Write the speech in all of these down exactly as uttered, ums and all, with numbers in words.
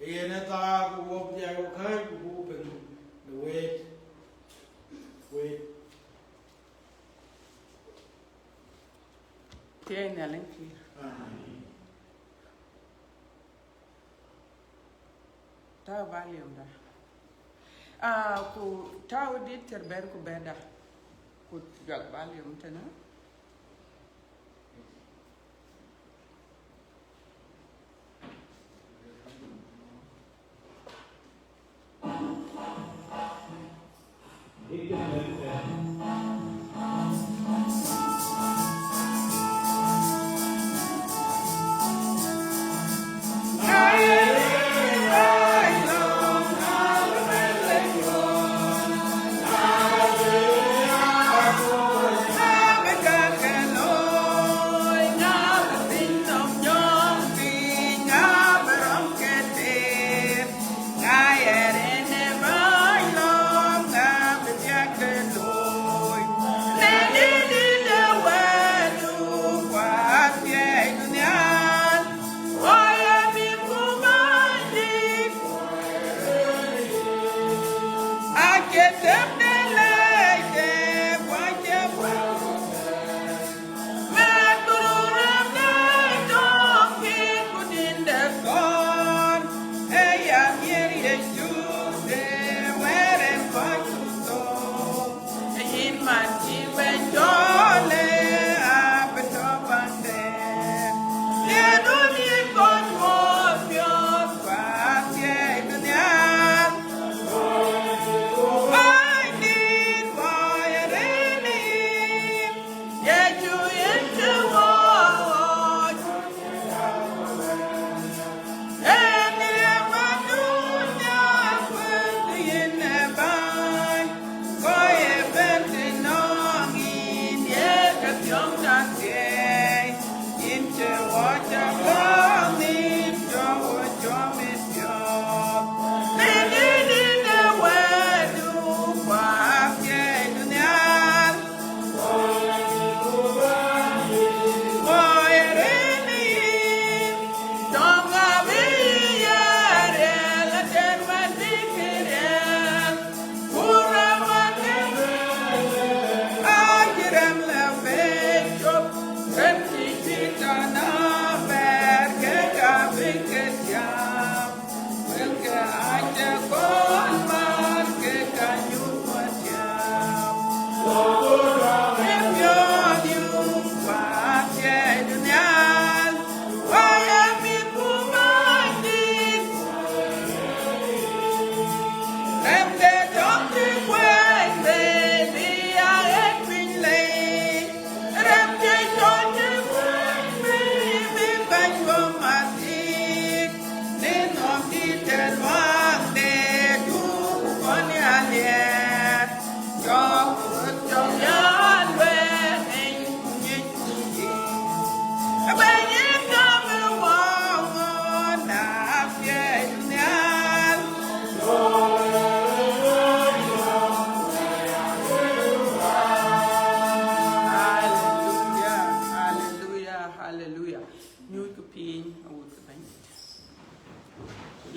Yen ë thaak ku wok jai wok kääc ku buk piŋ në weet, weet. Thiëëc Nhialic pïïr. Amen. Tääu volume da. Ah, ku tääu dït thiërbɛ̈t ku bɛ̈t da. Ku juak volume tënë.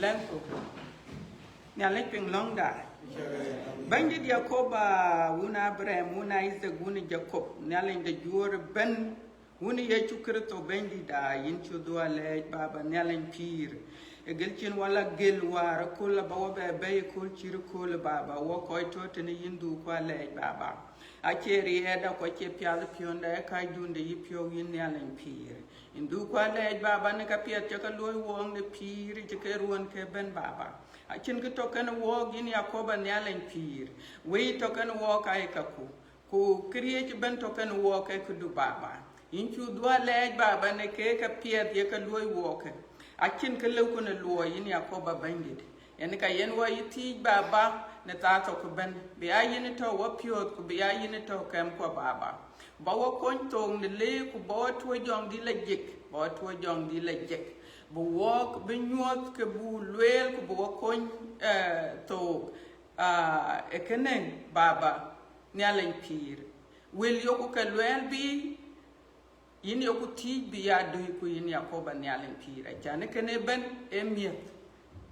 Lɛ̈ŋku. Nhialic piŋ lɔ̈ŋda. Bɛ̈nydït Yakoba, wun Abraham, wun Isaac, wun Jacob, Nhialic de juöör ëbɛ̈n, wun Yecu Kërtho Bɛ̈nydïtda, yïn cuk dhuɔ̈k lɛɛc, Baba, Nhialic pïïr. Ë gël cïn wɔ la gël wäär ëkööl, aba wɔ bɛ bɛ̈i ëkööl cït ëkööl, Baba, wɔ kɔc tɔ̈ tënë yïn, dhuɔ̈k lɛɛc, Baba. Acie riɛɛtda ku acie piath piɔ̈nda, ee kacdun de yïpiɔ̈u, yïn Nhialic pïïr. Yïn dhuɔ̈k lɛɛc, Baba, në käpiɛth ca ke luɔ̈i wɔɔk në pïïr, cï ke ruɔ̈n ke bɛ̈n, Baba. Acïn kë tɔ̈ kenë wɔɔk, yïn Yakoba Nhialic pïïr. Wëi tɔ̈ kenë wɔɔk aa ye käku, ku këriëëc ëbɛ̈n tɔ̈ kenë wɔɔk ee këdu, Baba. Yïn cuk dhuɔ̈k lɛɛc, Baba, në kë käpiɛth ye ke luɔ̈i wɔɔk ke. Acïn kë lëuku në luɔi, yïn Yakoba Bɛ̈nydït. Yen ka yen wɔ yï thiëëc, Baba, në thaa thok ëbɛ̈n, bï aa yïn ë tɔ̈ wɔ piɔ̈ɔ̈th, ku bï aa yïn ë tɔ̈ kɛmkuɔ, Baba. Ba wɔ kony thook në leek, ku ba wɔ tuɔ̈c jɔŋdït la jik, ba wɔ tuɔ̈c jɔŋdït la jik. Bï wɔɔk bï nyuɔ̈th ke buk lueel, ku bï wɔ kony, eh, thook. Ah, ë kënë, Baba, Nhialic pïïr. Wël yoku ke luɛɛl bï, yïn yoku thiëëc bï ya döi, ku yïn Yakoba Nhialic pïïr, acan ë kënë ëbɛ̈n ee miëth,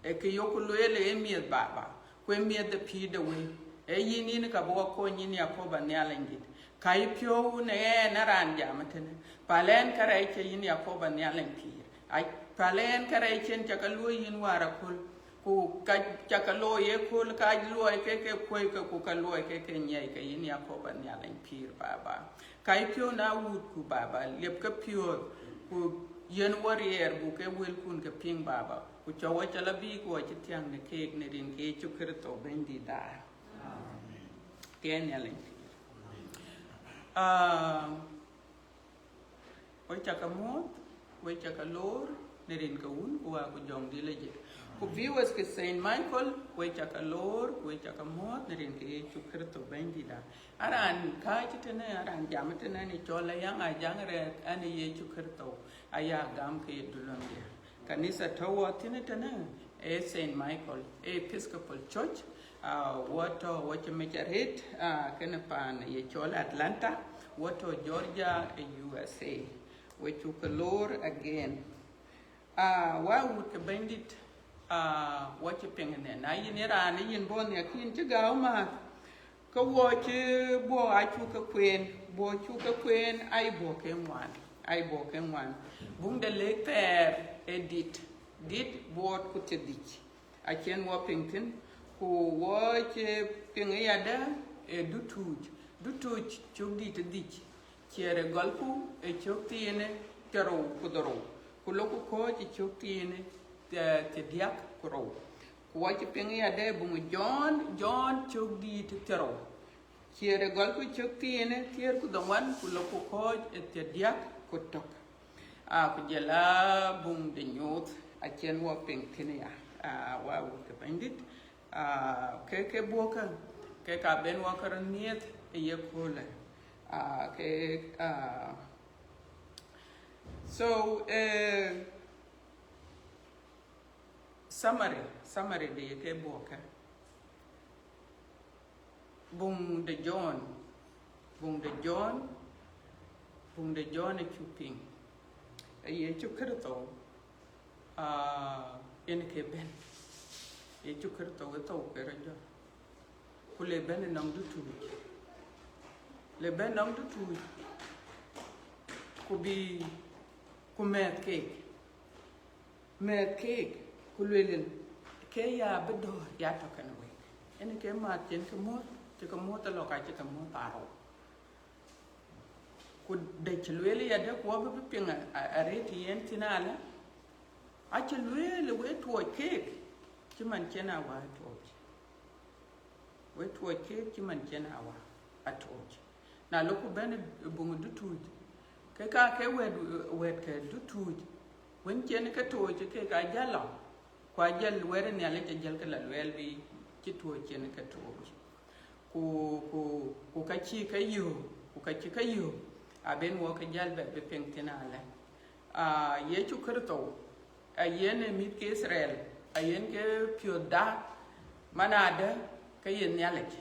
ee kë yoku lueel ee miëth, Baba, ku ee miëth de pïïr de wëi. Ee yïn, yïn ka bï wɔ kony, yïn Yakoba Nhialic dït. Ka yïpiɔ̈u në ɣɛn, ë raan jam ëtënë. Päl ɣɛn kärɛc cï, yïn Yakoba Nhialic pïïr. Ai, päl ɣɛn kärɛc cïn ca ke luɔ̈i yïn wäär aköl. Ku ka ca ke looi ëkööl, ka luɔi ke ke kuɔ̈i ke, ku ka luɔi ke ke nyiɛi ke, yïn Yakoba Nhialic pïïr, Baba. Ka yïpiɔ̈u në awuutku, Baba, liep ke piɔ̈ɔ̈th, ku yiën wɔ riɛɛr, buk ke wëlkun ke piŋ, Baba. Ku cɔk wɔ ca la bï, ku wɔ cï thiäŋ në keek, në rin ke Yecu Kërtho Bɛ̈nydïtda. Ke Nhialic pïïr. Ah, Wek ca ke muɔ̈ɔ̈th, wek ca ke loor, në rin ke Wun, ku Wä, ku Jɔŋdït la jik. Ku viewers ke Saint Michael, wek ca ke loor, ku wek ca ke muɔ̈ɔ̈th, në rin ke Yecu Kërtho Bɛ̈nydïtda. Ë raan kääc tënë, ë raan jam tënë, ë cɔl Ayaŋ Ajaŋ Rɛɛk, ɣɛn ë Yecu Kërtho aya gam ke ye dulɔndiɛ̈. Kanitha tɔ̈ wɔ thïn tënë, ee Saint Michael, ee Episcopal Church, ah, wɔ tɔ̈ wɔ cï mec arëët, ah, kenë paan ye cɔl Atlanta, wɔ tɔ̈ Georgia, ë U S A. Wek cuk ke loor again. Ah, wä wut ke Bɛ̈nydït, ah, wɔ cï piŋ ënɛn. Na yïn ë raan, yïn bɔ̈ nhiäk, yïn cï gääu määth. Ke wɔ cï buɔk aa cuk ke kueen, buɔk cuk ke kueen, aa ye buɔk ke ŋuan, aa ye buɔk ke ŋuan. Buŋ de lëk thɛɛr ë dit, dit buɔɔt ku thiërdhïc. Acïn wɔ piŋ thïn, ku wɔ cï piŋ ë yadë ë dutuuc, dutuuc cök dït ë dhïc. Ciɛɛr ë gɔlku ë cök thiin ë thiërrou ku dhorou, ku loku kɔ̈ɔ̈c ë cök thiin ë thie-, thiërdiäk ku rou. Ku wɔ cï piŋ ë yadë buŋ ë Jɔn, Jɔn cök dït ë thiërrou. Ciɛɛr ë gɔlku cök thiin ë thiëër ku dhoŋuan, ku loku kɔ̈ɔ̈c ë thiërdiäk ku tök. Ah, ku jɔl a buŋ de nyuuth, acïn wɔ piŋ thïn ya. Ah, wä wut ke Bɛ̈nydït. Ah, ke, ke buɔkë, ke ka ben wɔ ke röt miëth ë ye köölë. Ah, ke, ah, so, eh, summary, summary de ye ke buɔkë. Buŋ de Jɔn, buŋ de Jɔn, buŋ de Jɔn ë cuk piŋ. Ee Yecu Kërtho, ah, yen ke bɛ̈n. Yecu Kërtho ë thou ke rɔt jɔt. Ku le bɛ̈n ë nɔŋ dutuuc. Le bɛ̈n nɔŋ dutuuc. Ku bï, ku mɛ̈th keek. Mɛ̈th keek, ku lueel, ke ya bï dɔ̈ɔ̈r ya tɔ̈ kenë wek. Yen ke määth cïn ke muɔ̈th, cï ke muɔ̈th ë lɔ̈k, acï ke muɔ̈th arou. Ku dɛ̈ cï lueel yadë ku wɔ bï bï piŋ a, a, arëët yen thïn alë, acï lueel ë wek tuɔɔc keek, cï man cïn a wä tuɔɔc. Wek tuɔɔc keek cï man cïn a wä atuɔɔc. Na loku bɛ̈n ë buŋ ë dutuuc, ke ka ke wɛ̈t, wɛ̈t ke dutuuc, wën cïn ke tuɔɔc, ke ka jäl lɔ, ku ajäl wɛ̈t ë Nhialic ajäl ke la luɛɛl bï cï tuɔɔc cïn ke tuɔɔc. Ku, ku, ku ka cï ke yök, ku ka cï ke yök, aben wɔ ke jäl bɛ bï piŋ thïn alë. Ah, Yecu Kërtho, ayen ë mïth ke Itharel, ayen ke piɔ̈ɔ̈thda, man adë ke ye Nhialic.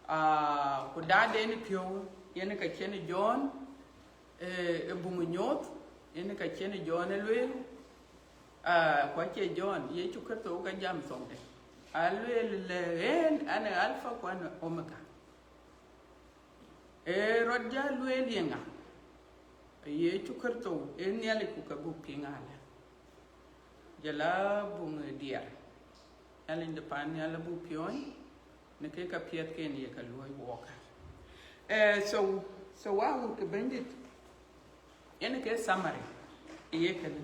Ah, ku daden ë piɔ̈u, yen ka cïn Jɔn, eh, ë buŋ ë nyuɔɔth, yen ka cïn Jɔn ë lueel, Ah, ku acie John, Yecu Kërtho ka jam thoŋde. Alueel le, ɣɛn an Alpha ku an Omega. Ee rɔt ja lueel ye ŋa? Yecu Kërtho ee Nhialic ku ka buk piŋ alä. Jɔl a buŋ diɛɛr. Nhialic de paan nhial abuk piɔ̈ɔ̈ny në ke ka piɛth ken ye ka luɔ̈i wɔɔkä. Eh, so, so wa wut ke Bɛ̈nydït, yen ke summary ye kënë.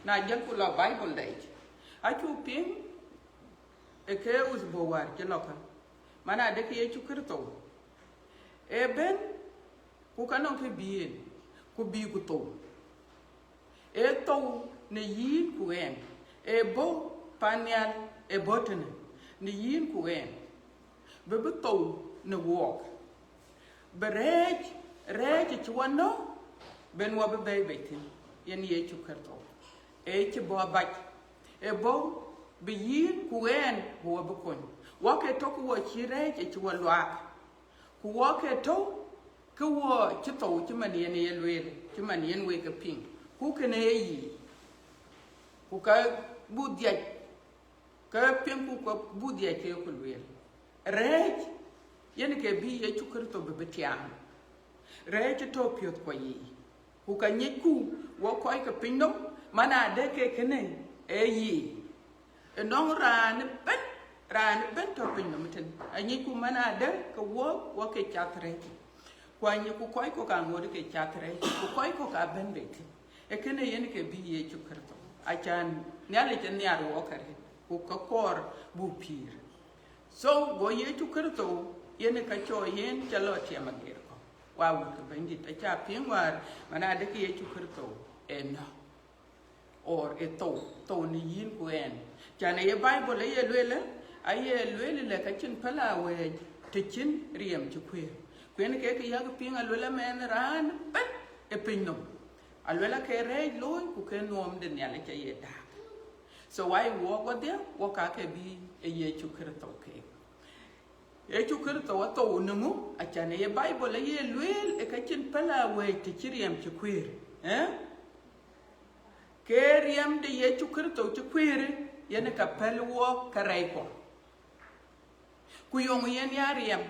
Na jël ku lɔ Bible daic, acuk piŋ ë ke usbu wäär cï lɔkä, man adek Yecu Kërtho ee bɛ̈n, ku ka nɔŋ kë bï yen, ku bï ku thou. Ee thou në yïn ku ɣɛn, ee bɔ̈ paan nhial, ee bɔ̈ tënë në yïn ku ɣɛn, bï bï thou në wɔɔk. Bï rɛ̈ɛ̈c, rɛ̈ɛ̈c cï wɔ nɔ̈k, ben wɔ bï bɛ̈ɛ̈i bei thïn, yen Yecu Kërtho. Ee cï bɔ̈ abac, ee bɔ̈ bï yïn ku ɣɛn bï wɔ bï kony. Wɔ ke tök wɔ cï rɛ̈ɛ̈c ë cï wɔ luaak, ku wɔ ke tök ke wɔ cï thou cï man yen ye lueel, cï man yen wek ke piŋ, ku kënë ye yic. Ku ka buk dhiac, ke piŋ ku ka buk dhiac ke ku lueel. Rɛ̈ɛ̈c yen ke bï Yecu Kërtho bï bï tiaam. Rɛ̈ɛ̈c tɔ̈ piɔ̈th kuɔ yiic. Ku ka nyicku wɔ kɔc ke piny nɔm, man adek ke kënë ee yiic. Ënɔŋ raan ëbɛ̈n, raan ëbɛ̈n tɔ̈ piny nɔm tën, anyicku man adek ke wɔ, wɔ ke cath rɛ̈ɛ̈c. Ku anyicku kɔc kɔ̈k aŋoot ke cath rɛ̈ɛ̈c, ku kɔc kɔ̈k abɛ̈n bei thïn. Ee kënë yen ke bï Yecu Kërtho, acan Nhialic ë nhiar wɔ kärɛ̈t, ku ke kɔɔr buk pïïr. So, go Yecu Kërtho yen ka cɔɔl yen cä lɔ tiɛm ageer kɔ̈u. Wa wut ke Bɛ̈nydït, aca piŋ wäär, man adek Yecu Kërtho ee nɔ̈k, or ee thou, thou në yïn ku ɣɛn. Can aye Bible aye lueel, aye lueel lɛ ka cïn päl awɛ̈ɛ̈c të cïn riɛm cï kuëër. Ku yen kek yak piŋ alueel amɛn raan ëbɛ̈n ë piny nɔm. Alueel ake rɛ̈ɛ̈c looi ku ke nuɔɔm de Nhialic aye daak. So wai wɔ wɔdhia, wɔ ka ke bï ë Yecu Kërtho keek. Yecu Kërtho athou në ŋö? Acan aye Bible aye lueel ë ka cïn päl awɛ̈ɛ̈c të cï riɛm cï kuëër, eh? Ke riɛm de Yecu Kërtho cï kuëër, yen ka päl wɔ kärɛckuɔ. Ku yöŋ yen ya riɛm.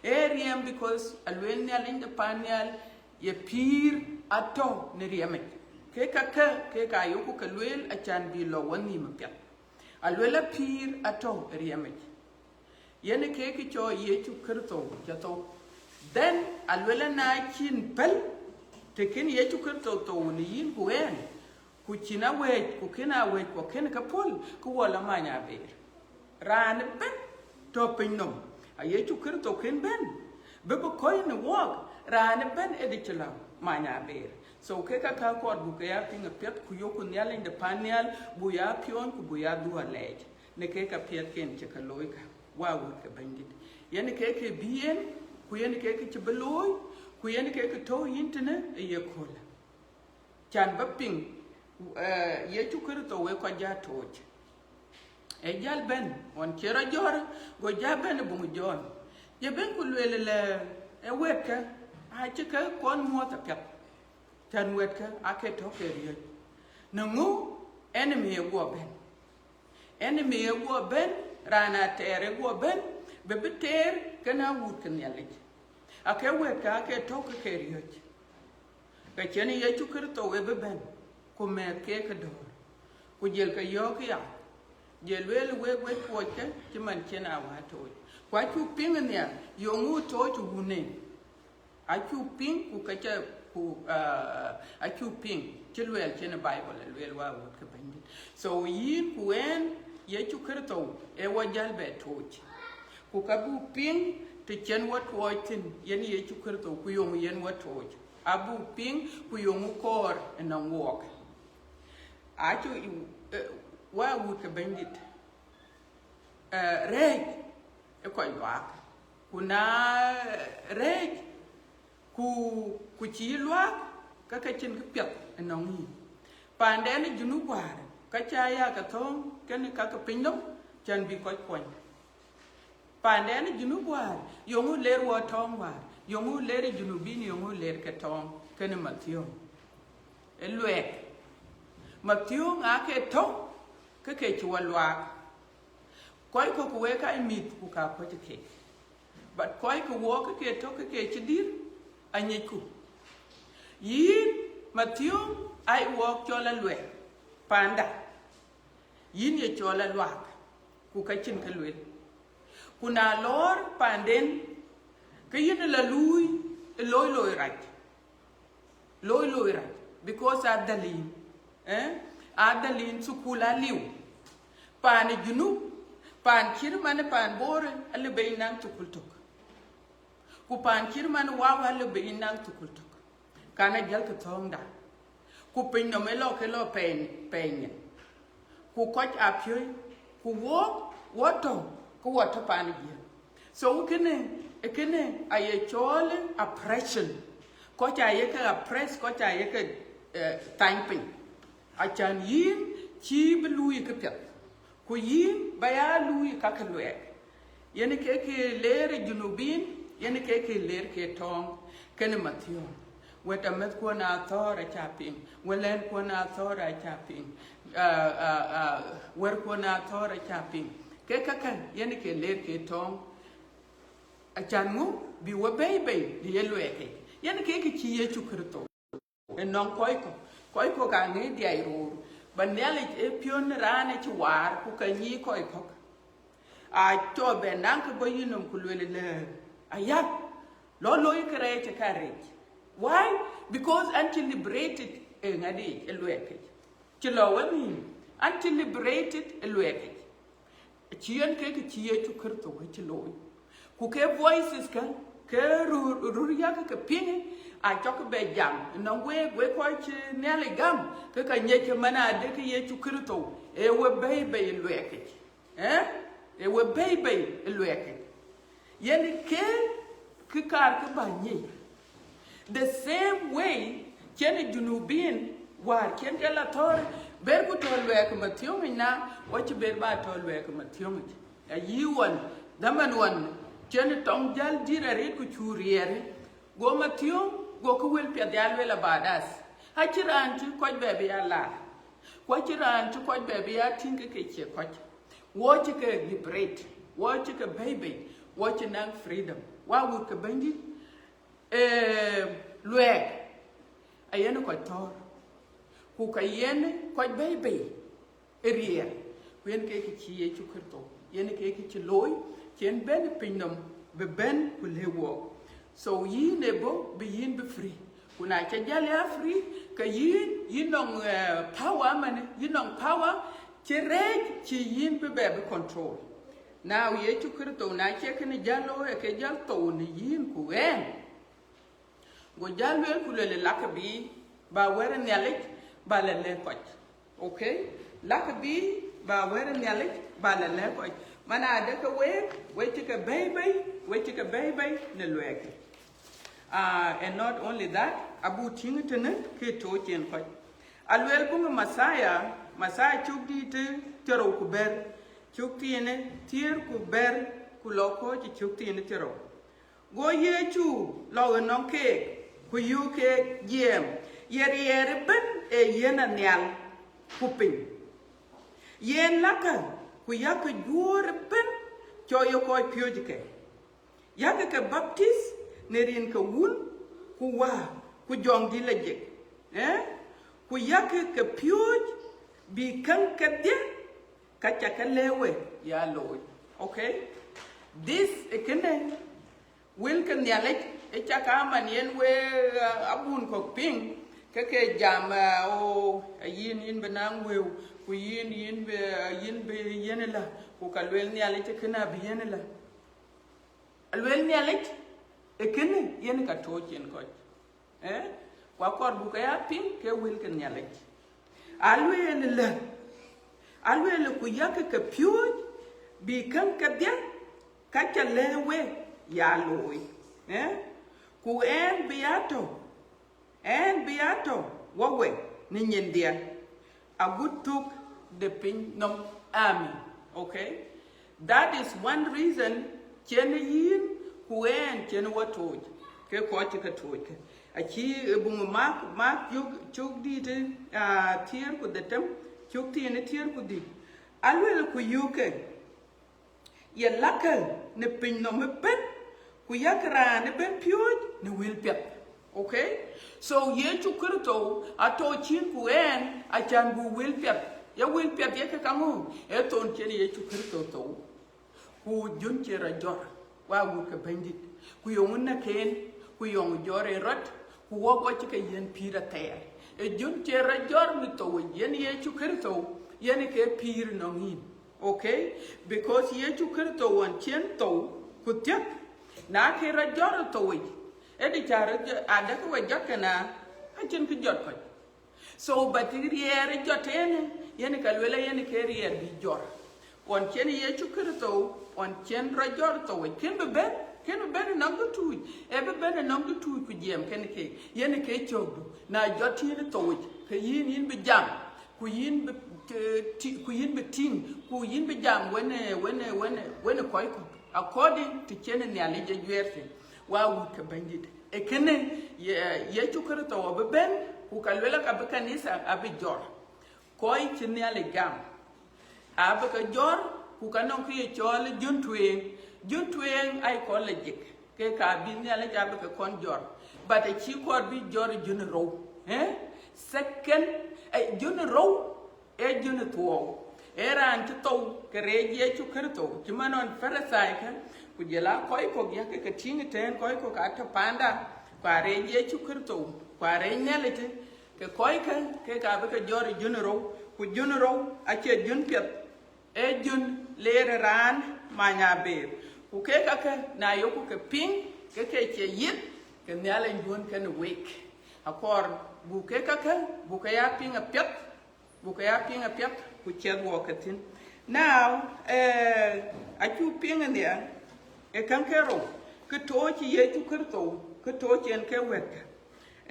Ee riɛm because alueel Nhialic de paan nhial ye pïïr atɔ̈ në riɛmic. Ke ka ke, ke ka yoku ke lueel acan bï lɔ wɔ nïïm apiɛth. Alueel a pïïr atɔ̈ ë riɛmic. Yen ke kë cɔɔl Yecu Kërtho cä thou. Then alueel na cïn päl të kën Yecu Kërtho thou në yïn ku ɣɛn, ku cïn awɛ̈ɛ̈c, ku kën awɛ̈ɛ̈c ku kën ke puɔ̈l, ke wɔ lɔ many abeer. Raan ëbɛ̈n tɔ̈ piny nɔm, a Yecu Kërtho kën bɛ̈n, bï bï kɔc në wɔɔk, raan ëbɛ̈n ë dï cï lɔ many abeer. So ke ka ka kɔɔr buk ke ya piŋ apiɛth, ku yoku Nhialic de paan nhial, buk ya piɔ̈ɔ̈ny, ku buk ya dhuɔ̈k lɛɛc në ke ka piɛth ken cï ke looi ka, wa wut ke Bɛ̈nydït. Yen ke ke bï yen, ku yen ke ke cï bï looi, ku yen ke ke tɔ̈u yïn tënë ë ye köölë. Can bä piŋ, eh, Yecu Kërtho wek kɔc ja tooc. Ë jäl bɛ̈n, ɣɔn cie rɔt jɔ̈ɔ̈r, go ja bɛ̈n ë buŋ Jɔn. Ye bɛ̈n ku lueel lɛ, ë wɛ̈tkë, acï ke kɔn muɔ̈th apiɛth. Can wɛ̈tkë ake tɔ̈ ke riɔ̈c. Në ŋö? Enemy ë guɔ bɛ̈n. Enemy ë guɔ bɛ̈n, raan atɛɛr ë guɔ bɛ̈n, bï bï teer kën awut ke Nhialic. Ake wɛ̈tkë ake tɔ̈ ke ke riɔ̈c. Ke cïn Yecu Kërtho ë bï bɛ̈n, ku mɛ̈th ke ke dɔ̈ɔ̈r. Ku jël ke yɔ̈ɔ̈k ya, jël lueel wek wek tuɔɔckë cï man cïn a wä tooc. Ku acuk piŋ ë nhial, yöŋ wu tooc wunë. Acuk piŋ ku ka cä ku, ah, acuk piŋ cï luɛɛl cïn ë Bible ë lueel wa wut ke Bɛ̈nydït. So yïn ku ɣɛn, Yecu Kërtho ë wɔ jäl bɛ tooc. Ku ka buk piŋ të cïn wɔ tuɔɔc thïn, yen Yecu Kërtho, ku yöŋ yen wɔ tooc. Abuk piŋ ku yöŋ kɔɔr ënɔŋ wɔɔk. Acu, eh, wa wut ke Bɛ̈nydït. Eh, rɛ̈ɛ̈c ë kɔc luaak, ku na rɛ̈ɛ̈c, ku, ku cï yï luaak, ka ke cïn kë piɛth ënɔŋ yïn. Paanden ë Junub wäär, ka ca ya ke thɔ̈ɔ̈ŋ kenë ka ke piny nɔm, can bï kɔc kuɔny. Paanden ë Junub wäär, yöŋö ler wɔ tɔ̈ɔ̈ŋ wäär, yöŋö ler ë Junubin, yöŋö ler ke tɔ̈ɔ̈ŋ kenë mathiɔ̈ɔ̈ŋ. Ë luɛɛk. Mathiöŋ aa ke tɔ̈ ke ke cï wɔ luaak. Kɔc kɔ̈k ku wek aa mïth ku ka kuɔ̈c keek. But kɔc ke wɔ ke ke tɔ̈ ke ke cï dïr anyicku. Yïn Mathiöŋ, aa wɔɔk cɔl aluɛɛk paanda. Yïn ye cɔl aluaak, ku ka cïn kë lueel. Ku na lɔɔr paanden, ke yïn la luui ë loi loi rac. Loi loi rac, because adhal yïn, eh? Adhal yïn, thukul aliu. Paan ë Junub, paan cït man ë paan Bor, alëu bï yïn naŋ thukul tök. Ku paan cït man Wau, alëu bï yïn naŋ thukul tök. Kan a jäl ke thɔ̈ɔ̈ŋda. Ku piny nɔm ë lɔ ke lɔ pɛɛny, pɛɛny nyin. Ku kɔc aa piööc, ku wok, wɔ tɔ̈, ku wɔ tɔ̈ paan ë Jiëëŋ. So kënë, kënë aye cɔɔl oppression. Kɔc aa ye ke oppress, kɔc aa ye ke, eh, thany piny. Acan yïn cïï bï luui këpiɛth, ku yïn ba ya luui ka ke luɛɛk. Yen ke ke leer ë Junubin, yen ke ke leer ke tɔɔŋ kenë Mathiöŋ. Wɛ̈t amɛ̈thkuɔn athɔ̈ɔ̈r aca piŋ, wɛ̈t lɛ̈ɛ̈nkuɔn athɔ̈ɔ̈r aca piŋ, ah, ah, ah, wɛ̈rkuɔn athɔ̈ɔ̈r aca piŋ. Ke käkkä yen ke leer ke tɔɔŋ. Acan ŋö bï wɔ bɛ̈i bei në ye luɛɛk yic? Yen ke ke cï Yecu Kërtho. Ënɔŋ kɔc kɔ̈k, kɔc kɔ̈k ka ŋic dhiai roor, ba Nhialic ë piɔ̈n raan ë cï waar, ku ka nyic kɔc kɔ̈k. A cɔɔr bɛ naŋ ke bɔ̈ yïnɔm ku lueel lɛ, aya, lɔ looi kërɛɛc ë ka rec. Why? Because an cï liberated ë ŋadic, ë luɛɛk yic. Cï lɔ wemïïm, an cï liberated ë luɛɛk yic. Cï yen ke ke cï Yecu Kërtho acï looi. Ku ke voices kä, ke rur, rur yak ke piŋ, a cɔk bɛ jam. Nɔŋ wek, wek kɔc cï Nhialic gam, ke ka nyiɛc ke man adë ke Yecu Kërtho, ee we bɛ̈i bei luɛɛk yic. Eh? Ee we bɛ̈i bei luɛɛk yic. Yen ke kë kaar kë bä nyic. The same way cïn Junubin wäär cïn ke la thɔ̈ɔ̈r, ber ku tɔ̈ luɛɛk Mathiöŋ yic na, wɔ cï ber ba tɔ̈ luɛɛk Mathiöŋ yic. Ayï ɣɔn, dhaman ɣɔn, cïn tɔŋ jäl dït arëët ku cu riɛɛr, go Mathiöŋ, go kë wël piɛth ya lueel about us. Acïn raan cï kɔc bɛ bï ya laar. Ku acïn raan cï kɔc bɛ bï ya tïŋ ke ke cie kɔc. Wɔ cï ke liberate, wɔ cï ke bɛ̈i bei, wɔ cï naŋ freedom. Wa wut ke Bɛ̈nydït, eh, luɛɛk, ayen kɔc thɔ̈ɔ̈r, ku ka yen kɔc bɛ̈i bei ë riɛɛr, ku yen ke kë cï Yecu Kërtho, yen ke kë cï looi, cïn bɛ̈n piny nɔm bï bɛ̈n ku lëu wɔɔk. So yïn ë bɔ̈ bï yïn bï free. Ku na ca jäl ya free, ke yïn, yïn nɔŋ, eh, power man, yïn nɔŋ power cï rɛɛc cï yïn bï bɛ bï control. Now Yecu Kërtho na cie kënë jäl looi, ke jäl thou në yïn ku ɣɛn. Go jäl lueel ku lueel, lakë bï, ba wɛ̈t Nhialic, ba la lɛ̈k kɔc. Okay? Lakë bï, ba wɛ̈t Nhialic, ba la lɛ̈k kɔc. Man adë ke week, we cï ke bɛ̈i bei, we cï ke bɛ̈i bei në luɛɛk. Ah, and not only that, abuk tïŋ tënë ke tooc yen kɔc. Alueel buŋ Mathayo, Mathayo cök dïït thiërrou ku bɛ̈t, cök thiin thiëër ku bɛ̈t, ku lɔ kɔ̈ɔ̈c cök thiin thiërrou. Go Yecu lɔ ënɔŋ keek, ku yöök keek jiɛɛm, ye riɛɛr ëbën ee yen anhial ku piny. Yen lakë, ku yakë juöör ëbën cɔk ye kɔc piööcë ke. Yakë ke baptith në rin ke Wun, ku Wä, ku Jɔŋdït Lajik, eh? Ku yakë ke piööc bï käŋ kedhie ka ca ke lëu we ya looi. Okay? This ë kënë wël ke Nhialic, ë ca ka man yen we, uh, abun kɔ̈k piŋ, ke ke jam, uh, o, uh, yïn, yïn bï naŋ wëu, ku yïn, yïn bï, uh, yïn bï yen ëlä, ku ka lueel Nhialic ë kënë abï yen ëlä. Alueel Nhialic ë kënë yen ka tooc yen kɔc. Eh? Ku akɔɔr buk ke ya piŋ ke wël ke Nhialic. Alueel ëlä, alueel ku yakë ke piööc bï käŋ kedhie ka ca lëu we ya looi. Eh? Ku ɣɛn bï ya tɔ̈, ɣɛn bï ya tɔ̈ wɔ we në nyindhie, agut thök de piny nɔm army. Okay? That is one reason cïn yïn ku ɣɛn cïn wɔ tooc, ke kɔc cï ke tooc ke. Acï buŋ Mak, Mak cök, cök dït, ah, thiëër ku dhetem, cök thiin ë thiëër ku dhïc. Aluel ku yöökë, ye lakë në piny nɔm ëbën, ku yak raan ëbën piööc në wël piɛth. Okay? So Yecu Kërtho atɔ̈ cin ku ɛn acan bu wël piɛth. Ya wël piɛth ye ke kaŋö? E thon cien Yecu Kërtho thou. Ku jön cie rɔt jɔr, wa wut ke Bɛ̈nydït, ku yöŋ näk en, ku yöŋ jɔr en rɔt, ku wok wɔ cï ke yiën pïïr athɛɛr. E jön cie rɔt jɔr në thou yic, yen Yecu Kërtho, yen ke pïïr nɔŋ yïn. Okay? Because Yecu Kërtho ɣɔn cien thou, ku thiëk, na ke rɔt jɔr thou yic, e dï ca rɔt jɔ-, adɛ̈ ke we jɔt kënë, acïn kë jɔt kɔc. So, but riɛɛr ë jɔt en, yen ka luel yen ke riɛɛr bï jɔr. Ɣɔn cien Yecu Kërtho, ɣɔn cien rɔt jɔr thou yic, kën bï bɛ̈n, kën bï bɛ̈n ë nɔm de tuuc, e bï bɛ̈n ë nɔm de tuuc ku jiɛɛm kën ke, yen ke cökdu. Na jɔt yïn thou yic, ke yïn, yïn bï jam, ku yïn bï, eh, ti-, ku yïn bï tïŋ, ku yïn bï jam wën, eh, wën, eh, wën, eh, wën ë kɔc kɔ̈k, according to cien Nhialic e juɛɛr thïn, wa wut ke Bɛ̈nydït. E kënë, ye-, Yecu Kërtho abï bɛ̈n, ku ka luel ka bï kanitha abï jɔr. Kɔc cï Nhialic gam abï ke jɔr, ku ka nɔŋ kë ye cɔɔl jön tueŋ. Jön tueŋ aa kɔc lajik, ke ka bï Nhialic abï ke kɔn jɔr. But acï kɔɔr bï jɔr jön rou. Eh? Second, eh, jön rou, e jön thuɔɔu. E raan cï thou ke reec Yecu Kërtho, cï man ɣɔn Parithai kë, ku jɔl a kɔc kɔ̈k ya ke ke tïŋ ëtɛ̈ɛ̈n, kɔc kɔ̈k atɔ̈ panda, ku aa reec Yecu Kërtho, ku aa reec Nhialic, ke kɔckë, ke ka bï ke jɔr ë jön rou, ku jön rou acie jön piɛth, e jön leer ë raan many abëër. Ku kek kakë, na yökku ke piŋ, ke ke cie yith, ke Nhialic duɔ̈n kenë week. Akɔɔr buk kek kakë, buk ke ya piŋ apiɛth, buk ke ya piŋ apiɛth, ku ciɛth wɔ ke thïn. Now, eh, acuk piŋ ë nhial, ë käŋ ke rou, ke tooc Yecu Kërtho, ke tooc en ke wɛ̈tkë.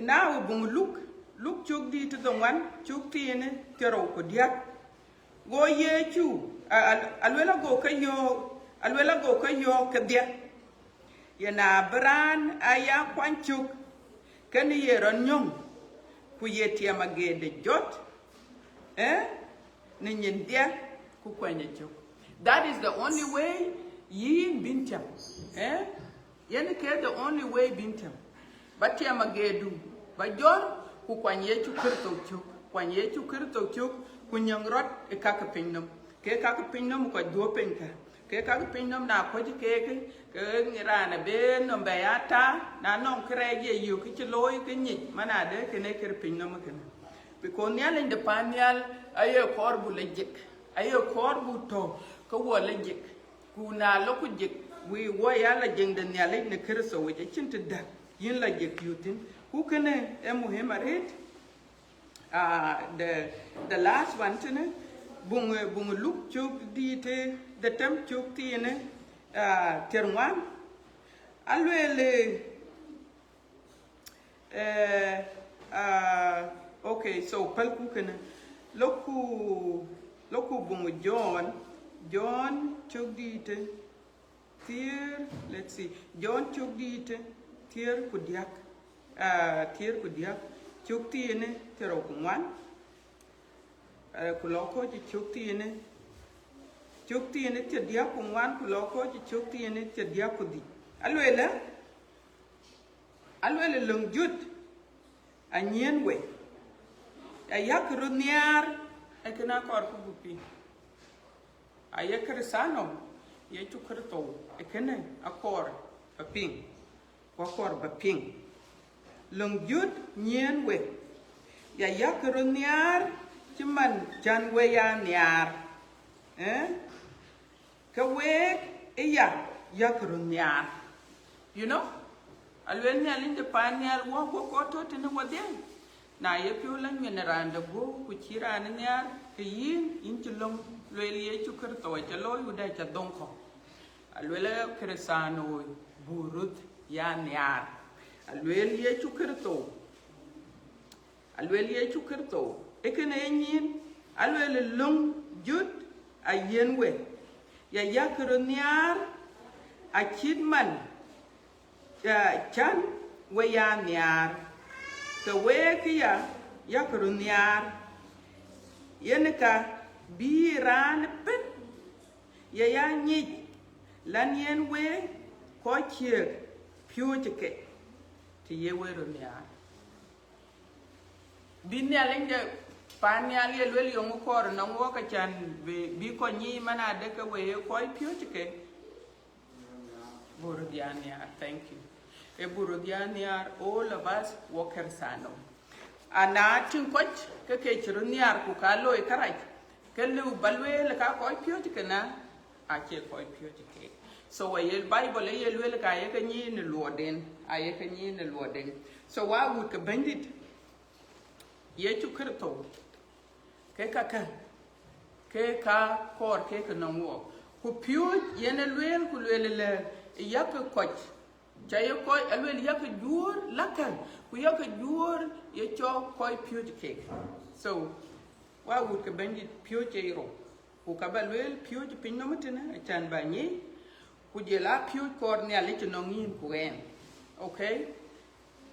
Now, buŋ Luk, Luk cök dïït ë dhoŋuan, cök thiin ë thiërrou ku diäk. Go Yecu, a, a, aluel ago ke yɔ̈ɔ̈k, aluel ago ke yɔ̈ɔ̈k kedhie. Yen abï raan aya kuany cök, kënë ye rɔt nyɔ̈ŋ, ku ye tiɛm ageet de jɔt, eh, në nyin dhie, ku kuany ë cök. That is the only way yïn bïn tiam, eh? Yen ke the only way bïn tiam. Ba tiam ageedu, ba jɔr, ku kuany Yecu Kërtho cök, kuany Yecu Kërtho cök, ku nyɔŋ rɔt ë kak piny nɔm. Ke kak piny nɔm kɔc dhuɔ̈k piny kä. Ke kak piny nɔm na kuɔc keek, ke raan abï nɔm bɛ ya ta, na nɔŋ kërɛɛc ye yök cï looi ke nyic, man adë kënë kër piny nɔm kënë. Because Nhialic de pan nhial aye kɔɔr bu lajik, aye kɔɔr bu tɔ̈ ke wɔ lajik. Ku na lɔ ku jik, wï wɔ ya lajik de Nhialic në Kërtho yic, acïn të däk yïn lajik yök thïn. Ku kënë ë muhim arëët. Ah, the, the last one tënë, buŋ, buŋ Luk cök dïït ë dhetem, cök thiin ë, ah, thiërŋuan. Alueel, eh, Eh, ah, okay, so pälku kënë. Lɔku, lɔku buŋ John, John cök dïït ë thiëër, let's see, John cök dïït ë thiëër ku diäk, ah, thiëër ku diäk, cök thiin ë thiërrou ku ŋuan, eh, ku lɔ kɔc cök thiin ë, cök thiin ë thiërdiäk ku ŋuan, ku lɔ kɔc cök thiin ë thiërdiäk ku dhïc. Aluelë, Aluel löŋ jöt anyiɛ̈n we, ayak röt nhiaar, ee kënë akɔɔr ku buk piŋ. Aye Kërëthäno, Yecu Kërtho, ee kënë akɔɔr ba piŋ, ku akɔɔr ba piŋ. Löŋ jöt nyiɛ̈n we, ya yak röt nhiaar, cï man cän we ya nhiaar. Eh? Ke week ë ya yak röt nhiaar. You know? Aluel Nhialic de pan nhial wɔ guɔ kɔɔr tɔ̈ tënë wɔdhiɛ. Na ye piɔ̈u la nyin raan de guɔ ku cï raan nhiaar, ke yïn, yïn cï löŋ lueel Yecu Kërtho aca looi wudë aca dhoŋ kɔ̈u. Aluel Kërëthäno, bu röt ya nhiaar. Aluel Yecu Kërtho. Aluel Yecu Kërtho, ee kënë ee nyin, aluel löŋ jöt ayiɛ̈n we, ya yak röt nhiaar, acït man, ah, cän we ya nhiaar. Ke week ya, yakë röt nhiaar, yen ka bï raan ëbën ye ya nyic, lan yen week kɔc ciëk piööcë ke, të ye wek röt nhiaar. Bï Nhialic de paan nhial ye luel yöŋ kɔɔr nɔŋ wok, acän bï, bï kɔc nyic man adë ke we ye kɔc piööcë ke. Buk röt ya nhiaar, thank you. Ee buk röt ya nhiaar, all of us wɔ Kërtho. Ana tïŋ kɔc ke ke cï röt nhiaar ku ka looi kërac, ke lëu ba lueel ka kɔc piööcë ke na, acie kɔc piööcë ke. So aye Bible aye lueel ka ye ke nyic në luɔiden, aye ke nyic në luɔiden. So wa wut ke Bɛ̈nydït Yecu Kërtho, ke kakë, ke ka kɔɔr ke ke nɔŋ wok. Ku piööc yen e lueel, ku lueel lë, yak kɔc, ca ye kɔc, alueel yak juöör lakë, ku yak juöör ye cɔk kɔc piööc kek. So, wa wut ke Bɛ̈nydït piööc ye rou. Ku ka ba lueel piööc piny nɔm tënë, acän ba nyic, ku jël a piööc kɔɔr Nhialic nɔŋ yïn ku ɣɛn. Okay?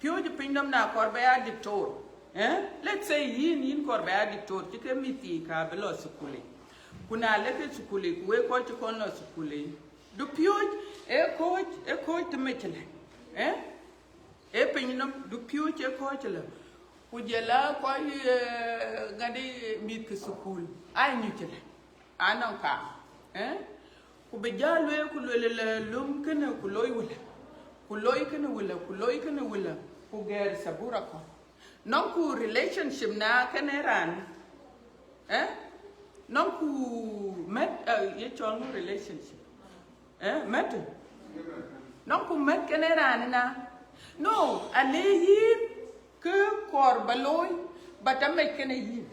Piööc piny nɔm na kɔɔr ba ya diktor. Eh? Let's say yïn, yïn kɔɔr ba ya diktor, cï ke mïth thii ka bï lɔ thukul yic. Ku na lek ke thukul yic, ku wek kɔc cï kɔn lɔ thukul yic. Du piööc, e kɔc, e kɔc të mec lë. Eh? E piny nɔm, du piööc e kɔc lë. Ku jël a kɔc, eh, ŋadï mïth ke thukul, aa nyuc lë. Anɔŋ kaam, eh? Ku bï jɔ lueel, ku lueel lë löm kënë, ku loi wëlë, ku loi kënë wëlë, ku loi kënë wëlë, ku gɛɛr thabur akɔ̈l. Nɔŋku relationship na kënë raan, eh? Nɔŋku mɛt, eh, ye cɔl ŋö relationship? Eh, mɛt? Nɔŋku mɛt kënë raan na? No, ale yïn ke kɔɔr ba looi, but amec kënë yïn.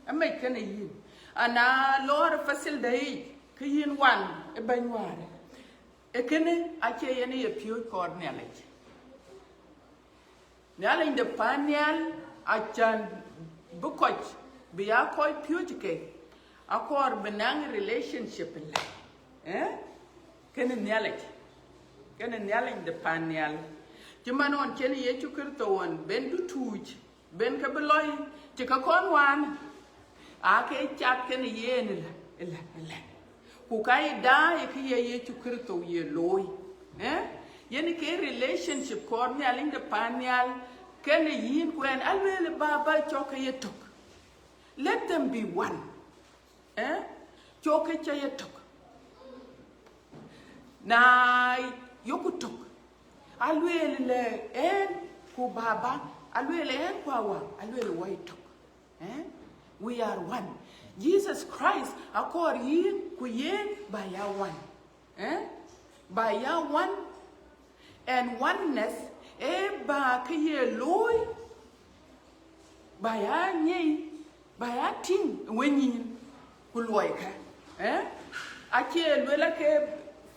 Amec kënë yïn. Ana lɔɔr fasil daic, ke yïn wan ë bɛ̈ny wäär. E kënë acie yen ye piööc kɔɔr Nhialic. Nhialic de paan nhial, acän bï kɔc, bï ya kɔc piööc ke, akɔɔr bï naŋ relationship lë, eh? Kënë Nhialic, kënë Nhialic de paan nhial. Cï man ɣɔn cïn Yecu Kërtho ɣɔn ben dutuuc, ben ke bï lɔi, cï ke kɔn waan, aa ke cath kënë yen ëlë, ëlë, ëlë. Ku ka ye daai kë ye Yecu Kërtho ye looi, eh? Yen ke relationship kɔɔr Nhialic de paan nhial, kënë yïn ku ɣɛn, alueel Baba cɔk ke ye tök. Let them be one. Eh? Cɔk ke ca ye tök. Na yoku tök, alueel lë ɣɛn ku Baba, alueel ɣɛn ku Awa, alueel wɔ ye tök. Eh? We are one. Jesus Christ akɔɔr yïn ku yen ba ya one. Eh? Ba ya one, and oneness e ba ke ye looi, ba ya nyic, ba ya tïŋ ë wenyin, ku luɔikë, eh? Acie luel ake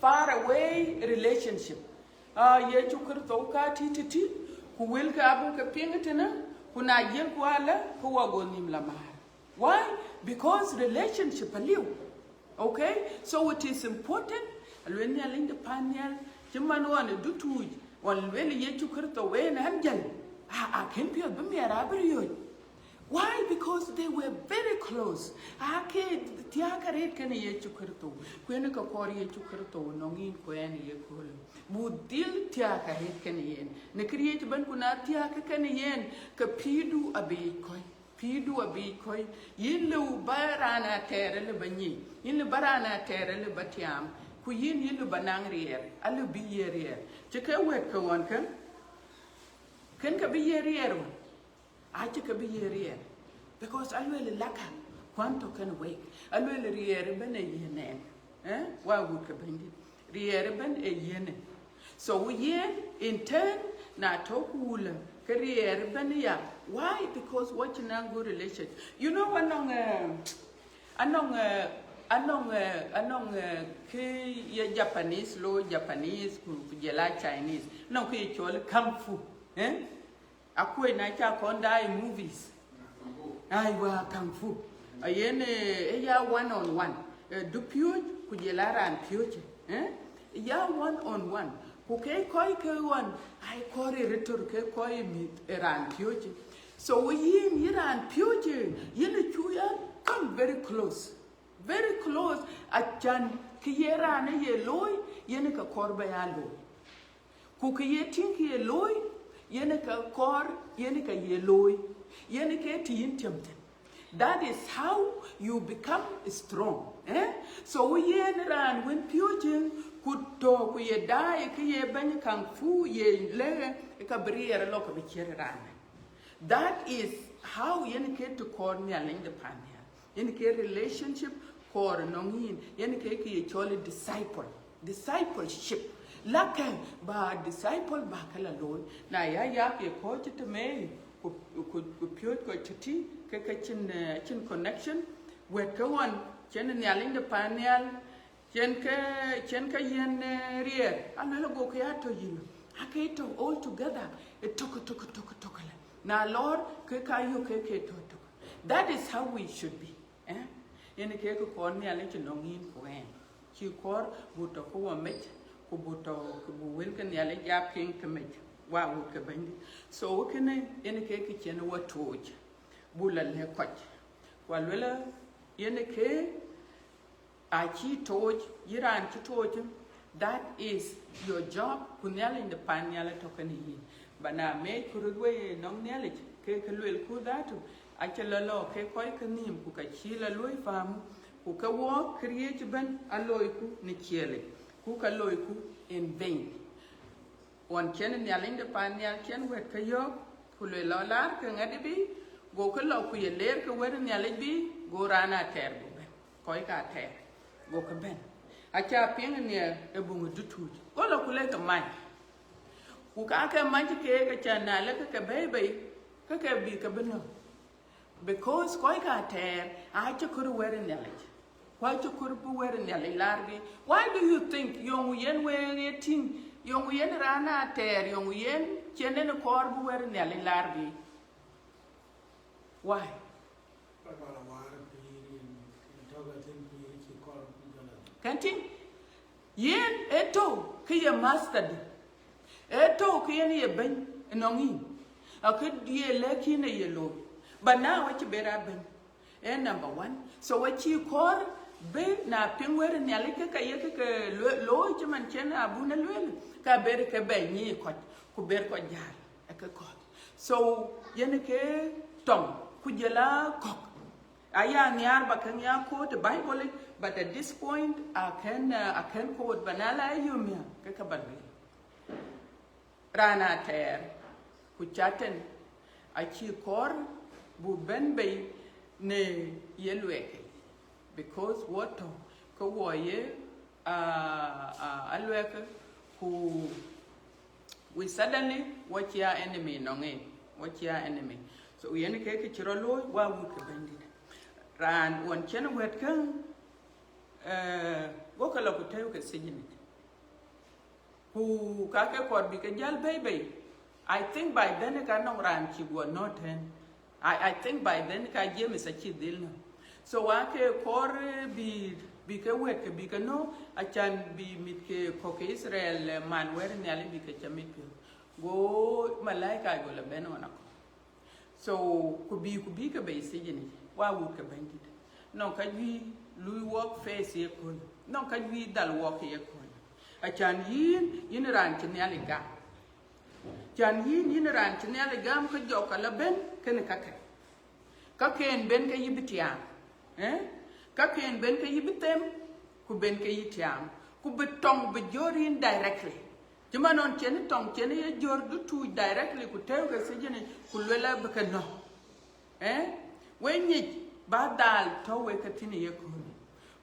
far away relationship. Ah, Yecu Kërtho ka tïtïtï, ku wëlkë abuk ke piŋ tënë, ku na jiël ku alë, ke wɔ go nhïïm la määr. Why? Because relationship aliu. Okay? So it is important. Aluel Nhialic de paan nhial, cï man ɣɔn ë dutuuc, ɣɔn luel Yecu Kërtho wen an jäl, a, a kën piɔ̈ɔ̈th bï miɛt abï riööc. Why? Because they were very close. Ake thiääk arëët kënë Yecu Kërtho. Ku yen ke kɔɔr Yecu Kërtho nɔŋ yïn ku ɣɛn ye köölë. Bu dhil thiääk arëët kënë yen. Në këriëëc ëbën, ku na thiääk kënë yen, ke pïïrdu abï yic kɔc. Pïïrdu abï yic kɔc. Yïn lëu ba raan atɛɛr alë ba nyic. Yïn lëu ba raan atɛɛr alë ba tiaam. Ku yïn, yïn lëu ba naŋ riɛɛr. Alëu bï ye riɛɛr. Cï ke wɛ̈t ke ɣɔn kë, kën ke bï ye riɛɛr ɣɔn. Acï ke bï ye riɛɛr, because alueel lakë, kuan tök kënë week, alueel riɛɛr ëbën ë yen ɛn, eh? Wa wut ke Bɛ̈nydït, riɛɛr ëbën ë yen ë. So yen, in turn, na tök wulë, ke riɛɛr ëbën ya. Why? Because wɔ cïn a good relation. You know, anɔŋ, eh, anɔŋ, eh, anɔŋ, eh, anɔŋ, eh, kë ye Japanese lo, Japanese, ku, ku jɔl a Chinese. Anɔŋ kë ye cɔl kung fu, eh? Akuɔ̈c na ca kɔn daai movies. Aiwa, kung fu. Ayen, eh, e ya one on one. Eh, du piööc, ku jɔl a raan piööc, eh? Ya one on one. Ku ke kɔc ke ɣɔn, ai kɔɔr ë rëtör ke kɔc ë mïth ë raan piööcë. So yïn, yï raan piööcë, yïn ë cu ya come very close. Very close, acän kë ye raan ë ye looi, yen ë ke kɔɔr ba ya looi. Ku kë ye tïŋ kë ye looi, yen ë ke kɔɔr, yen ë ke ye looi, yen ë ke tï yïn tiëm thïn. That is how you become strong. Eh? So yen raan wën piööcë, ku tɔ̈ ku ye daai kë ye bɛ̈ny kung fu ye lëë, ka bï riɛɛr lɔ ka bï ciɛ̈t raan. That is how yen ke të kɔɔr Nhialic de pan nhial. Yen ke relationship kɔɔr nɔŋ yïn. Yen ke kë ye cɔl disciple. Discipleship. Lakë ba disciple ba ke la looi. Na ya yak ye kɔc të mei, ku, ku, ku piööc kɔc të tï, ke ke cïn, eh, cïn connection. Wɛ̈t ke ɣɔn, cïn Nhialic de pan nhial, cïn ke, cïn ke yen, eh, riɛɛr. Aluel go ke ya tɔ̈ yïn. Ake tɔ̈ all together. Ë tök, ë tök, ë tök, ë tök la. Na lɔɔr, ke ka yök ke ke tɔ̈ tök. That is how we should be. Eh? Yen ke kë kɔɔr Nhialic nɔŋ yïn ku ɣɛn. Cï kɔɔr bu tɔ̈ ke wɔ mec, ku bu tɔ̈ ke bu wël ke Nhialic ya piŋ ke mec, wa wut ke Bɛ̈nydït. So kënë yen ke kë cïn wɔ tooc, bu la lɛ̈k kɔc. Ku aluel yen ke acï tooc, yï raan cï tooc, that is your job, ku Nhialic de pan nhial ë tɔ̈ kenë yïn. Ba na mec ku röt wei nɔŋ Nhialic, ke ke luelku dhatu, acï lɔ lɔ ke kɔc ke nhïïm, ku ka cï la luɔi pam, ku ke wɔ këriëëc ëbɛ̈n aloiku në ciɛɛlic, ku ka loiku in vain. Ɣɔn cïn Nhialic de pan nhial cïn wɛ̈t ke yɔ̈ɔ̈k, ku luel lɔ laar ke ŋadï bï, go ke lɔ ku ye leer ke wɛ̈t Nhialic bï, go raan atɛɛr go bɛ̈n. Kɔc ka atɛɛr, go ke bɛ̈n. Aca piŋ nhiɛɛr ë buŋ ë dutuuc, go lɔ ku le ke many. Ku ka ke mac keek, aca na le ke ke bɛ̈i bei, ke ke bï ke bï nɔ̈k. Because kɔc ka atɛɛr acï kɔɔr wɛ̈t Nhialic, ku acï kɔɔr bï wɛ̈t Nhialic laar bï. Why do you think yöŋ yen wëë ye tïŋ, yöŋ yen raan atɛɛr, yöŋ yen cïn en kɔɔr bï wɛ̈t Nhialic laar bï? Why? Kën tïŋ, yen ë tɔ̈ ke ye master du, ë tɔ̈ ke yen ye bɛ̈ny ënɔŋ yïn, akë ye lɛ̈k yïn ë ye looi, but now acï ber a bɛ̈ny, ë number one. So acï kɔɔr bï na piŋ wɛ̈t Nhialic ke ka ye ke ke lo-, looi cï man cïn abun ë lueel, ka ber ke bɛ̈ny nyic kɔc, ku ber kɔc jäl ë ke kɔ̈th. So yen ke tɔŋ, ku jël a kɔ̈k. Aya nhiaar ba käŋ ya quote Bible, but at this point, I can, uh, I can quote, ba na la yöm ya, ke ka ba lueel. Raan atɛɛr, ku ca tɛ̈n, acï kɔɔr bu bɛ̈n bei në ye luɛɛk, because wɔ tɔ̈ ke wɔ ye, uh, uh, aluɛɛk, ku we suddenly, wɔ cia enemy nɔŋ en, wɔ cia enemy. So yen ke kë cï rɔt looi, wa wut ke Bɛ̈nydït. Raan ɣɔn cïn wɛ̈t käŋ, eh, go ke lɔ ku tɛ̈ɛ̈u ke sijinic. Ku ka ke kɔɔr bï ke jäl bɛ̈i bei. I think by then ka nɔŋ raan cï guɔ nɔ̈k tɛ̈n. I, I think by then ka James acï dhil nɔ̈k. So wa ke kɔɔr, eh, bï, bï ke wɛ̈t ke bï ke nɔ̈k, acan bï mïth ke kɔ̈k ke Israel, eh, man wɛ̈t Nhialic bï ke cam mit piɔ̈u. Go malaika go la bɛ̈n ɣɔn akɔ̈u. So ku bï, ku bï ke bei sijinic, wa wut ke Bɛ̈nydït. Nɔŋ ka juëc lui wɔk face ye kööl, nɔŋ ka juëc dhal wɔk ye kööl. Acan yïn, yïn raan cï Nhialic gam. Can yïn, yïn raan cï Nhialic gam, ke jɔk ka la bɛ̈n kenë kakë. Ka ken ben ke yï bï tiaam, eh? Ka ken ben ke yï bï them, ku ben ke yï tiaam, ku bï tɔŋ bï jɔ̈ɔ̈r yïn directly. Cï man nɔn cïn tɔŋ cïn ye jɔ̈ɔ̈r dutuuc directly, ku tɛ̈ɛ̈u ke sijinic, ku luel abï ke nɔ̈k. Eh? We nyic ba dhal tɔ̈ wek ke thïn ye kööl.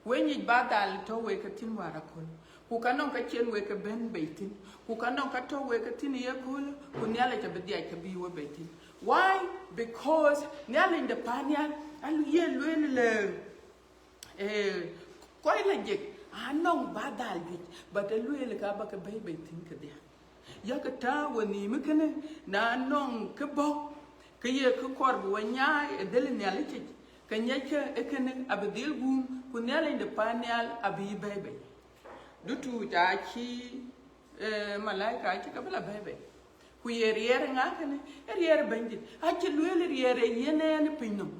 We nyic ba dhal tɔ̈ wek ke thïn wäär aköl. Ku ka nɔŋ ka cïn wek ke bɛ̈n bei thïn. Ku ka nɔŋ ka tɔ̈ wek ke thïn ye kööl, ku Nhialic abï dhiac ke bï we bei thïn. Why? Because Nhialic de pan nhial, alu ye lueel le, eh, kɔc la jek, anɔŋ ba dhal juëc, but alueel ka ba ke bɛ̈i bei thïn kedhia. Yak tääu wenhïïm kënë, na nɔŋ kë bɔ̈, ke ye kë kɔɔr bï we nyaai ë dhël Nhialic yic, ke nyiɛckë ë kënë abï dhil guum, ku Nhialic de pan nhial abï bɛ̈i bei. Dutuuc acï, Eh, malaika acï ke bï la bɛ̈ɛ̈i bei. Ku ye riɛɛr ŋa kënë? Ë riɛɛr Bɛ̈nydït. Acï lueel riɛɛr ë yen ɛn piny nɔm.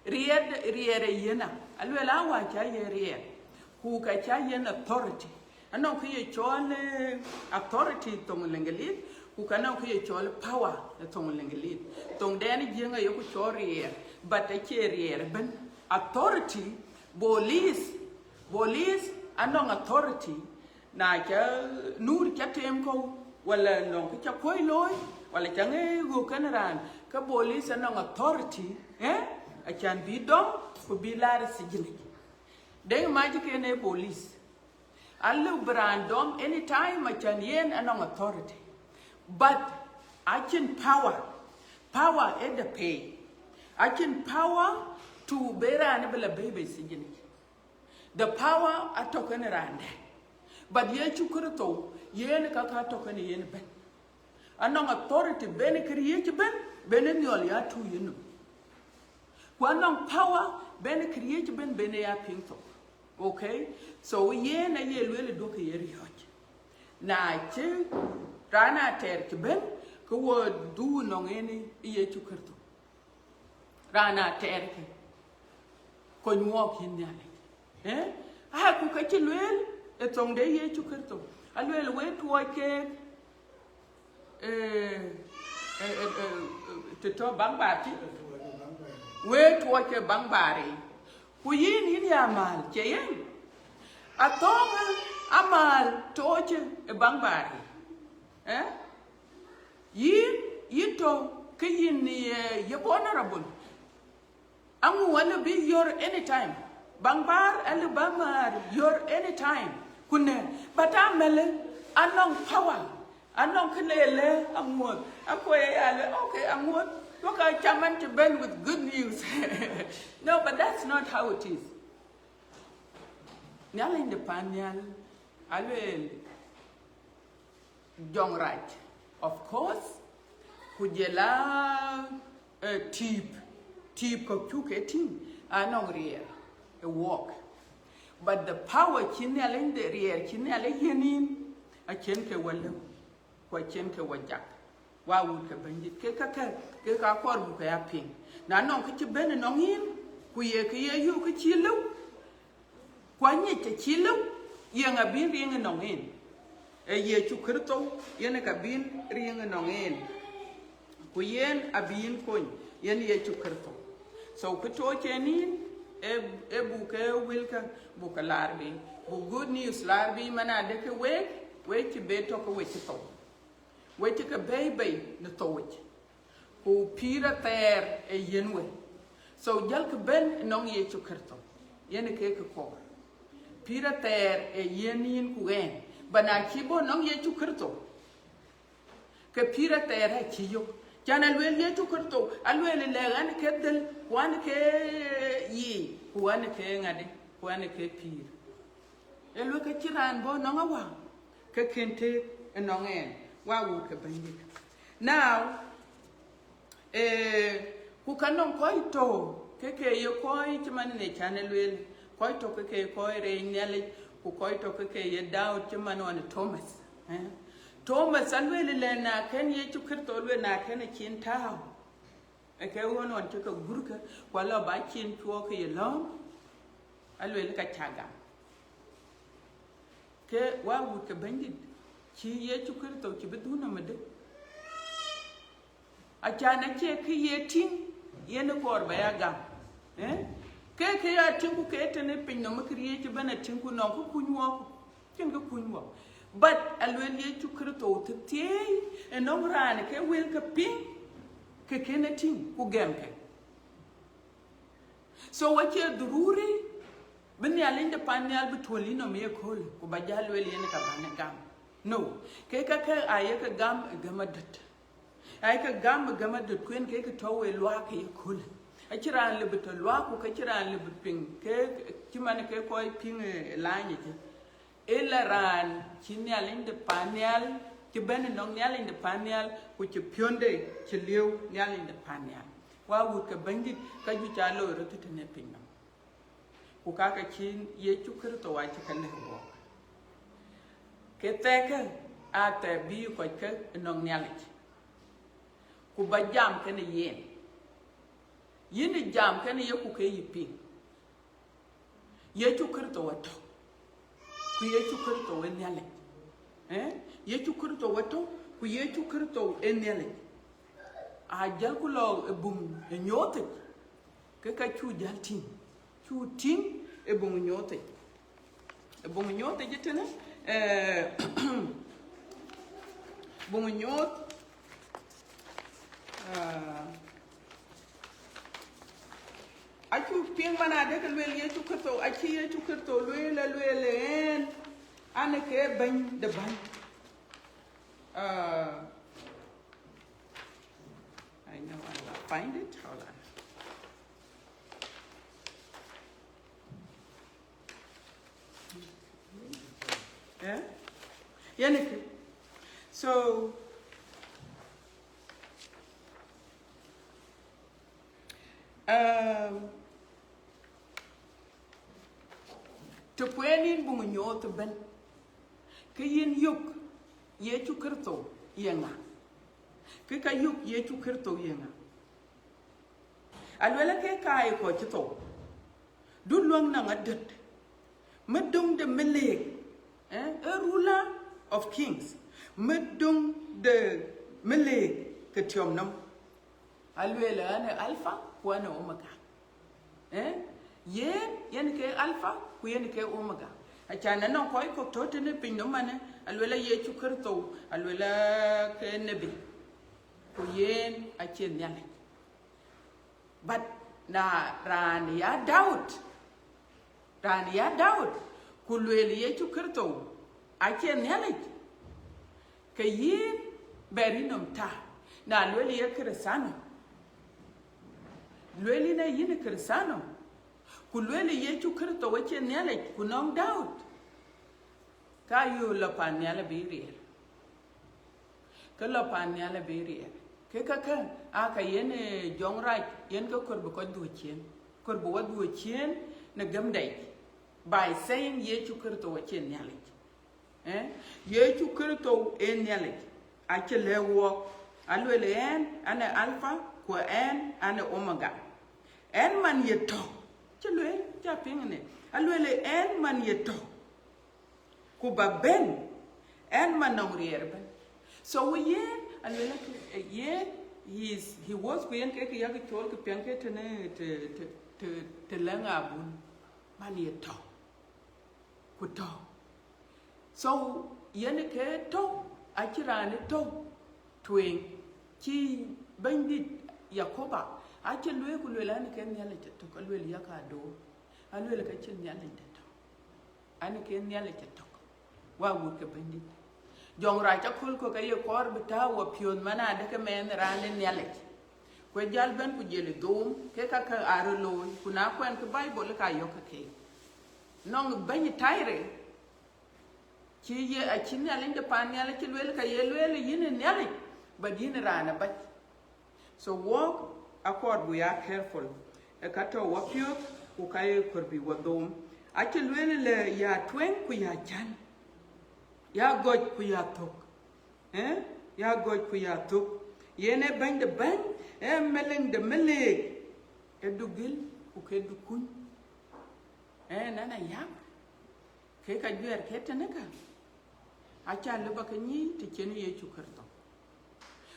Riɛɛr, riɛɛr ë yen a. Alueel a wä ca ye riɛɛr. Ku ka ca yen authority. Anɔŋ kë ye cɔl, eh, authority thoŋ Leŋgelith, ku ka nɔŋ kë ye cɔl power thoŋ Leŋgelith. Thoŋ dɛn Jiëŋ ayeku cɔl riɛɛr, but acie riɛɛr ëbën. Authority, police, police anɔŋ authority. Na ca nuur ca tem kɔ̈u, wala nɔŋ kë ca kuɔ̈i looi, wala ca ŋe ɣöök kën raan, ke police anɔŋ authority, eh? Acan bï dɔm, ku bï laar ë sijin yic. Dek mac ken ee police. Alëu bï raan dɔm anytime, acan yen anɔŋ authority. But acïn power. Power ë de pei. Acïn power to be raan bï la bɛ̈ɛ̈i bei sijin yic. The power atɔ̈ kenë raan dɛ̈. But Yecu Kërtho, yen ka ka tɔ̈ kenë yen ëbën. Anɔŋ authority ben këriëëc ëbën, ben ë nhiɔl ya tu yenɔm. Ku anɔŋ power ben këriëëc ëbën, ben ë ya piŋ thok. Okay? So yen aye lueel duɔ̈kkë ye riɔ̈ɔ̈c. Na cï raan atɛɛr cï ben, ke wo dhuk nɔŋ en ë Yecu Kërtho. Raan atɛɛr kë, kony wɔɔk yïn Nhialic. Eh? Aa, ku ka cï lueel ë thoŋ de Yecu Kërtho. Alueel wek tuɔɔc keek, eh, eh, eh, eh, të tɔ̈ baŋ baar tï. Wek tuɔɔc ke baŋ baar yic. Ku yïn, yïn ya mal, cie yen? Athɔ̈ɔ̈ŋ, eh, amal tooc ë baŋ baar yic. Eh? Yïn, yïn tɔ̈ ke yïn, eh, ye vulnerable. Aŋu alëu bï yɔ̈ɔ̈r anytime. Baŋ baar alëu bä määr yɔ̈ɔ̈r anytime. Ku në, but amɛlë, anɔŋ power. Anɔŋ kë le lë aŋuɔ̈th. Akuɔ̈c aya lë, okay, aŋuɔ̈th. Duɔ̈kkë cam an cï ben with good news. No, but that's not how it is. Nhialic de pan nhial, alueel, jɔŋ rac, of course, ku jɔl a, eh, tïïp, tïïp kɔ̈k cuk ke tïŋ, anɔŋ riɛɛr ë wɔɔk. But the power cï Nhialic de riɛɛr cï Nhialic yiën yïn, acïn ke wä lëu, ku acïn ke wä jak. Wa wut ke Bɛ̈nydït, ke kakë, ke ka kɔɔr buk ke ya piŋ. Na nɔŋ kë cï ben ënɔŋ yïn, ku ye kë ye yök kë cï lëu, ku anyic të cï lëu, yen abï riŋ ënɔŋ en. Ee Yecu Kërtho, yen ka bï riŋ ënɔŋ en. Ku yen abï yïn kony, yen Yecu Kërtho. So, kë tooc en yïn, ee, ee buk ke wëlkä, buk ke laar bei. Buk good news laar bei, man adë ke week, week cï be tɔ̈ ke we cï thou. We cï ke bɛ̈ɛ̈i bei në thou yic. Ku pïïr athɛɛr ë yiën we. So, jälkë ben ënɔŋ Yecu Kërtho, yen ë kek kɔɔr. Pïïr athɛɛr ë yiën yïn ku ɣɛn. Ba na cï bɔ̈ ënɔŋ Yecu Kërtho, ke pïïr athɛɛr acï yök. Can alueel Yecu Kërtho, alueel lɛ̈k an ke dhël, ku an ke yiic, ku an ke ŋadë, ku an ke pïïr. Ee lueel ke cï raan bɔ̈ ënɔŋ Awä, ke kën tëëk ënɔŋ ɛn, wa wut ke Bɛ̈nydït. Now, eh, ku ka nɔŋ kɔc tɔ̈, ke ke ye kɔc cï man në can ë lueel, kɔc tɔ̈ ke ke ye kɔc reec Nhialic, ku kɔc tɔ̈ ke ke ye doubt cï man ɣɔn Thomas. Eh? Thomas alueel lɛ na kën Yecu Kërtho lueel na kën cin tääu. Ee ke ɣön ɣɔn cï ke gurkë, ku alɔ ba cin cuɔɔk ke ye lɔ̈ɔ̈m, alueel ka cä gam. Ke wa wut ke Bɛ̈nydït, cï Yecu Kërtho cï bï dhun nɔm ëdë. Acan acie kë ye tïŋ, yen ë kɔɔr ba ya gam. Eh? Ke kë ya tïŋ ku ke tënë piny nɔm ë këriëëc ëbɛ̈n atïŋ ku nɔŋ kë kuny wɔɔk. Cïn kë kuny wɔ. But alueel Yecu Kërtho të thieei ënɔŋ raan ke wël ke piŋ, ke kën e tïŋ, ku gɛmkë. So, acie dhururi bï Nhialic de pan nhial bï tuɔ̈l yïnɔm ye köölë, ku ba jal lueel yen ka bän e gam. No, ke kakë aye ke gam ë gäm adöt. Aye ke gam ë gäm adöt, ku yen ke ke tɔ̈ we luaak ye köölë. Acïn raan lëu bï tɔ̈ luaak, ku ka cïn raan lëu bï piŋ, ke cï man ke kɔc piŋ ë lany ëcë. Ëla raan cï Nhialic de pan nhial, cï bɛ̈n ënɔŋ Nhialic de pan nhial, ku cï piɔ̈nde cï lieu Nhialic de pan nhial. Wa wut ke Bɛ̈nydït, ka juëc aa looi röt tëtënë piny nɔm. Ku ka ke cï Yecu Kërtho acï ke lɛ̈k wɔɔk. Ke thɛɛkkë, athɛɛr bï kɔc ke nɔŋ Nhialic, ku ba jam kenë yen. Yïn ë jam kenë ye, ku ke yï piŋ. Yecu Kërtho atɔ̈, ku Yecu Kërtho ë Nhialic. Eh? Yecu Kërtho atɔ̈, ku Yecu Kërtho ë Nhialic. A jälku lɔ ë buŋ ë nyooth yic, ke ka cu jäl tïŋ, cu tïŋ ë buŋ ë nyooth yic. Ë buŋ ë nyooth yic ëtënë, eh, buŋ ë nyooth, ah, Acuk piŋ man adek lueel Yecu Kërtho, acï Yecu Kërtho lueel, alueel ëën, an, ke bɛ̈ny de bäny. Uh, I know I will find it. Hold on. Eh? Yen ke. So, um, të kueen yïn buŋ nyooth ëbɛ̈n, ke yïn yök Yecu Kërtho ye ŋa? Ke ka yök Yecu Kërtho ye ŋa? Aluel ke ka ye kɔc cï thou. Du luäŋ naŋ adöt. Mëdöŋ de mëleek, eh, a ruler of kings. Mëdöŋ de mëleek ke tiɔm nɔm. Aluel an, ee Alpha ku an, ee Omega. Eh? Yen, yen ke Alpha ku yen ke Omega. Acan anɔŋ kɔc kɔ̈k tɔ̈ tënë piny nɔm manë, aluel a Yecu Kërtho, aluel a ke nebi. Ku yen acie Nhialic. But na raan ya doubt, raan ya doubt, ku lueel Yecu Kërtho acie Nhialic, ke yïn bɛ̈r yïnɔm ta. Na lueel ye Kërëthäno, lueel yïn ee yïn Kërëthäno, ku lueel Yecu Kërtho acie Nhialic, ku nɔŋ doubt, ka yöö lɔ pan nhial abï riɛl. Ke lɔ pan nhial abï riɛl. Ke kakë, aa ka yen, eh, jɔŋrac, yen ke kɔɔr bï kɔc dhuɔ̈k ciëën. Kɔɔr bï wa dhuɔ̈k ciëën në gämda yic, by saying Yecu Kërtho acie Nhialic. Eh? Yecu Kërtho ee Nhialic, acï lɛ̈k wɔɔk, aluel ɣɛn an, ee Alpha, ku ɣɛn an, ee Omega. Ɣɛn man ye tɔ̈, cï lueel, ca piŋ ënë, aluel ɣɛn man ye tɔ̈, ku ba bɛ̈n, ɣɛn man nɔŋ riɛl ëbɛ̈n. So yen, aluel ke, eh, yen, he is, he was, ku yen ke kë yak cɔl kë piɛŋ ke tënë, të, të, të, të lɛ̈ŋ abun, man ye tɔ̈, ku tɔ̈. So yen ke tɔ̈, acï raan ë tɔ̈ tueŋ, cï Bɛ̈nydït Yakoba, acï lueel ku lueel an, ke Nhialic atök, aluel yak adoor, aluel ke cïn Nhialic dɛ̈ tɔ̈. An, ke Nhialic atök, wa wut ke Bɛ̈nydït. Jɔŋrac aköl kɔ̈k aye kɔɔr bï tääu wa piɔ̈ɔ̈th man adek ë mɛnh raan ë Nhialic. Ku ë jäl bɛ̈n ku jël ë dhoom, ke kakë aa röt looi, ku na kuɛnkï Baibol ka yɔ̈kkë keek. Nɔŋ bɛ̈ny ë Tairo, cï ye, acï Nhialic de pan nhial acï lueel, ka ye lueel yïn ë Nhialic, but yïn ë raan abac. So wɔk akɔɔr buk ya careful ë ka tɔ̈ wa piɔ̈ɔ̈th, ku ka ye kɔɔr bï wa dhoom. Acï lueel lë ya tueŋ ku ya can, ya gɔc ku ya thök. Eh? Ya gɔc ku ya thök. Yen ee bɛ̈ny de bɛ̈ny, ee meleŋ de meleek, ee dugil ku ke dukuny. Eh, nana yak, ke ka juɛɛr ke tënë ka, aca lëu ba ke nyic të cïn Yecu Kërtho.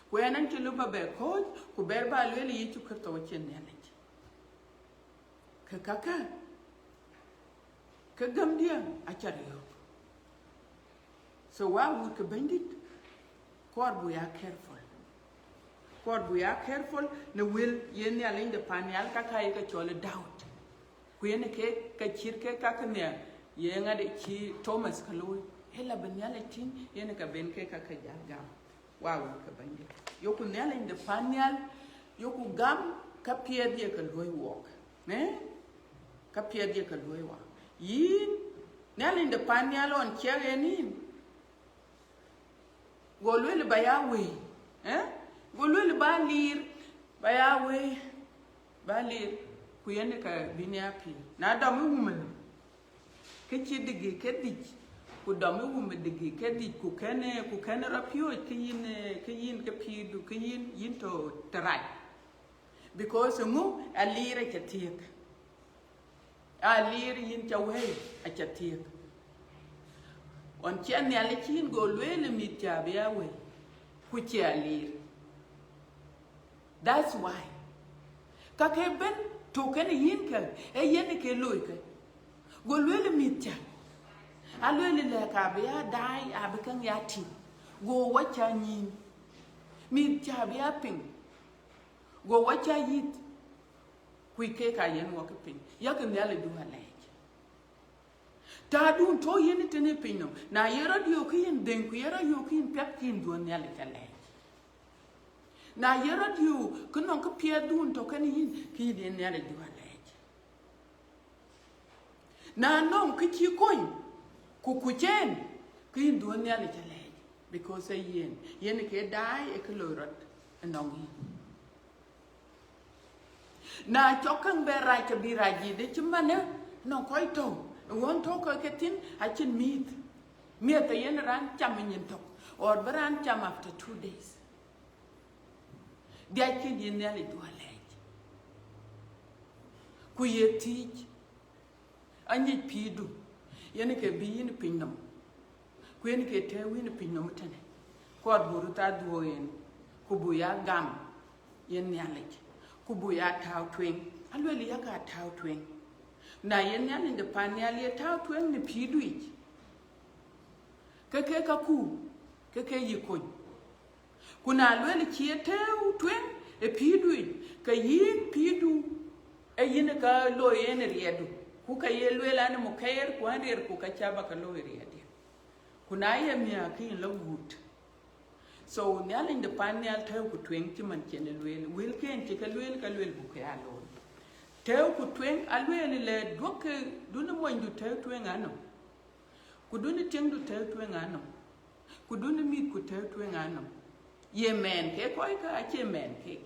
Ku ɣɛn an cï lëu ba bɛ kɔ̈ɔ̈c, ku bɛɛr ba lueel Yecu Kërtho acïn Nhialic. Ke kakë, ke gämdiɛ̈ aca riɔ̈ɔ̈k. So wa wut ke Bɛ̈nydït, kɔɔr buk ya careful. Kɔɔr buk ya careful në wël ye Nhialic de pan nhial, ka ka ye ke cɔl ë doubt. Ku yen ke ka cït ke kakë nhial, ye ŋadë cï Thomas ke looi, ë la bï Nhialic tïŋ, yen ka ben ke kakë jäl gam. Wa wut ke Bɛ̈nydït. Yoku Nhialic de pan nhial, yoku gam ka piɛth ye ke luɔ̈i wɔk. Eh? Ka piɛth ye ke luɔ̈i wɔk. Yïn, Nhialic de pan nhial ɣɔn ciɛk yen yïn, go lueel ba ya wëi, eh? Go lueel ba liir, ba ya wëi, ba liir, ku yen ka bïn ya pïïr. Na dɔm ë wumën, ke cï dïgï ke dhïc, ku dɔm ë wum ë degi ke dhic, ku kën, ku kën rɔt piööc ke yïn, ke yïn ke pïïrdu, ke yïn, yïn tɔ̈ të rac. Because ŋö? Aliir aca thiëëk. Aliir yïn ca wëi aca thiëëk. Ɣɔn cï Nhialic cïn go lueel ë mïth ca bï a wëi, ku cie aliir. That's why. Ka ke bɛ̈n tök kenë yïn kë, ee yen ke looi kë. Go lueel ë mïth ca. A lueel ë lɛ̈k abï a daai, abï käŋ ya tïŋ. Go wɔ ca nyïïn. Mïth ca bï a piŋ. Go wɔ ca yith. Kuc keek aa yen wɔ ke piny. Yak Nhialic du alɛɛc. Taadun tɔ̈ yen tënë piny nɔm. Na ye rɔt yök ke yïn dhëŋ, ku ye rɔt yök ke yïn piath, ke yïn dhuɔ̈n Nhialic alɛɛc. Na ye rɔt yök ke nɔŋ kë piɛthdun tɔ̈ kenë yïn, ke yïn ye Nhialic du alɛɛc. Na nɔŋ kë cï kony, ku kuc en, ke yïn dhuɔ̈n Nhialic alɛɛc, because ee yen, yen ke daai ë kë loi rɔt ënɔŋ yïn. Na cɔk käŋ bɛ rac, ke bï rac yic, dë cï manë nɔŋ kɔc tɔ̈u ë ɣön tɔ̈u kɔc ke thïn, acïn mïïth. Miëth ayen raan cam ë nyin tök, or bï raan cam after two days. Dhiac kën ye Nhialic du alɛɛc, ku ye thiic. Anyic pïïrdu, yen ke bï yïn piny nɔm, ku yen ke tɛ̈ɛ̈u yïn piny nɔm tënë, kɔɔr buk röt aa dhuɔ̈k yen, ku buk ya gam yen Nhialic, ku buk ya tääu tueŋ. Alueel yak aa tääu tueŋ. Na ye Nhialic de pan nhial ye tääu tueŋ në pïïrdu yic, ke ke kaku, ke ke yï kony. Ku na lueel cï ye tɛ̈ɛ̈u tueŋ ë pïïrdu yic, ke yïn pïïrdu ee yïn ka looi yen ë riɛtdu, ku ka ye lueel an, mukɛɛr ku an riɛr, ku ka cä ba ke looi riɛtdiɛ̈. Ku na ye miäk, ke yïn lɔ guut. So Nhialic de pan nhial tɛ̈ɛ̈uku tueŋ cï man cïn ë lueel, wëlken cï ke lueel, ka lueel buk ke ya looi. Tɛ̈ɛ̈uku tueŋ, alueel lɛ, duɔ̈kkë, dunë monydu tɛ̈ɛ̈u tueŋ anɔm, ku dunë tiëŋdu tɛ̈ɛ̈u tueŋ anɔm, ku dunë mïthku tɛ̈ɛ̈u tueŋ anɔm. Ye mɛɛn kek kɔc ke? Acie mɛɛn kek,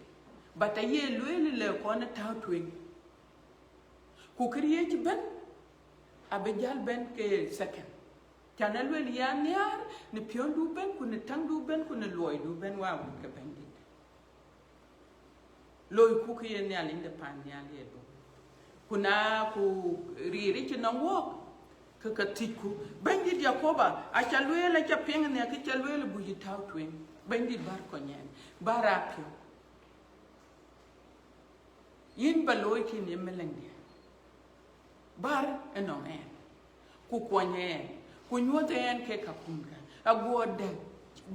but aye lueel lɛ kɔn ë tääu tueŋ. Ku këriëëc ëbɛ̈n abï jäl bɛ̈n ke second. Can alueel ya nhiaar në piɔ̈ndu ëbɛ̈n, ku në täŋdu ëbɛ̈n, ku në luɔidu ëbɛ̈n, wa wut ke Bɛ̈nydït. Loiku kë ye Nhialic de pan nhial ye looi. Ku na ku riir cï nɔŋ wɔɔk, ke ka thiëcku, Bɛ̈nydït Yakoba, aca lueel, aca piŋ nhiäk, kë ca lueel, buk yï tääu tueŋ. Bɛ̈nydït bär kony ɛn, bär apiɔ̈u. Yïn ba looi kën ye meläŋdiɛ̈. Bär ënɔŋ ɛn, ku kuɔny ɛn, ku nyuɔ̈th ɛn ke kakumkë, aguɔ dɛ̈t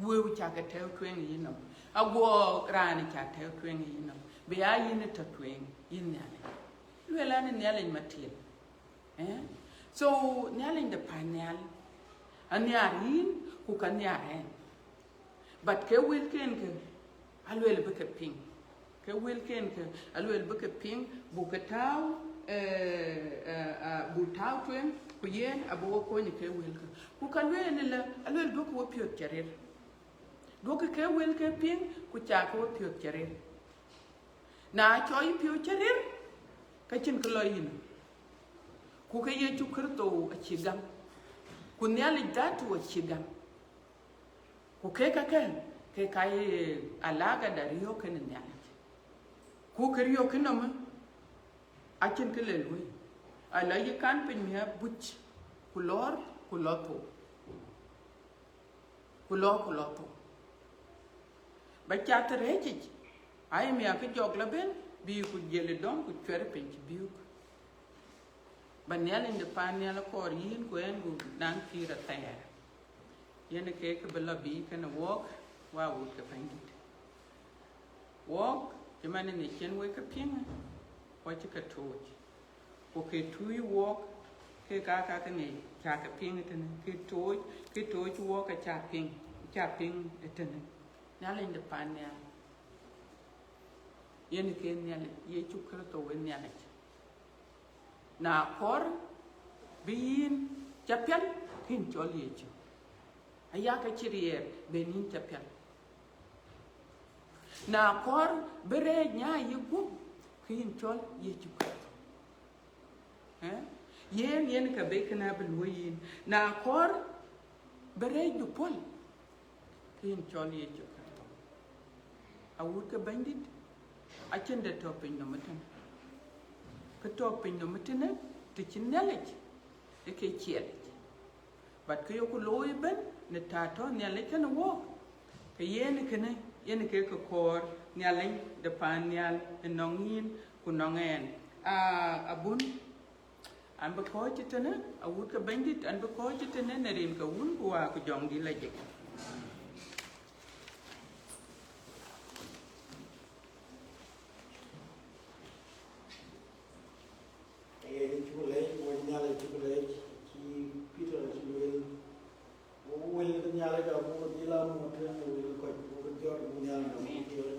wëu ca ke tɛ̈ɛ̈u tueŋ ë yïnɔm, aguɔ raan ca tɛ̈ɛ̈u tueŋ ë yïnɔm, bï ya yïn ë tɔ̈ tueŋ, yïn Nhialic. Lueel an, Nhialic matil. Eh? So Nhialic de pan nhial anhiaar yïn, ku ka nhiaar ɛn. But ke wëlken kë, alueel bï ke piŋ. Ke wëlken kë, alueel bï ke piŋ, buk ke tääu, eh, eh, eh, buk tääu tueŋ, ku yen abï wo kony ke wëlkë. Ku ka lueel lë, alueel duɔ̈kkë wo piɔ̈ɔ̈th cä ril. Duɔ̈kkë ke wëlke piŋ, ku cakë wo piɔ̈ɔ̈th cä ril. Na cɔɔl yï piɔ̈u cä ril, ka cïn kë lɔ yïn. Ku ke Yecu Kërtho acï gam, ku Nhialic dhatu acï gam. Ku kek kakë, ke ka ye alaka da riɔ̈ɔ̈k kenë Nhialic. Ku kë riɔ̈ɔ̈k kënɔmë, acïn kë le luɔ̈i. Ala yï kan piny miäk buc, ku lɔɔr, ku lɔ thou. Ku lɔ, ku lɔ thou. Ba cath rɛ̈ɛ̈cic, aye miäk kë jɔk lɔ bɛ̈n, bï ku jiël ë dɔm, ku cuɛr piny cï biök. Ba Nhialic de pan nhial kɔɔr yïn, ku ɛn, ku naŋ pïïr athɛɛr. Yen ke kë bï lɔ bï kenë wɔɔk, wa wut ke Bɛ̈nydït. Wɔɔk, cï man ë cïn wek ke piŋ, wɔ cï ke tooc. Ku ke tuuc wɔɔk, ke ka, ka ke ŋic, ca ke piŋ tënë, ke tooc, ke tooc wɔɔk, aca piŋ, aca piŋ tënë. Nhialic de pan nhial, yen ke Nhialic, Yecu Kërtho ee Nhialic. Na kɔɔr bï yïn ca pial, ke yïn cɔl Yecu. Aya ke cï riɛɛr ben yïn ca pial. Na kɔɔr bï rɛɛc nyaai yï guöp, ke yïn cɔl Yecu Kërtho. Eh? Yen, yen ka be kënë abï luɔ̈i yïn. Na kɔɔr bï rɛɛcdu puɔ̈l, ke yïn cɔl Yecu Kërtho. Awut ke Bɛ̈nydït, acïn dɛ̈t tɔ̈ pinynhom ëtënë. Kë tɔ̈ pinynhom ëtënë, të cïn Nhialic, ë ke ciɛlic. But kë yeku looi ëbën, në tɛ̈ tɔ̈ Nhialic kenë wɔk, ke yen kënë, yen ke kë kɔɔr Nhialic de paan nhial ënɔŋ yïn ku nɔŋ ɣɛn. Aa, abun, an bï kɔ̈ɔ̈c ëtënë, awut ke Bɛ̈nydït, an bï kɔ̈ɔ̈c ëtënë në rin ke Wun ku Wät ku Jɔŋdït Lajik. Ee, cuk leec, wek Nhialic cuk leec, cï Peter cï lueel, wek wël ke Nhialic abuk dhil amuk tënë wël kɔc, wek jɔt buk Nhialic abuk dhiɔl.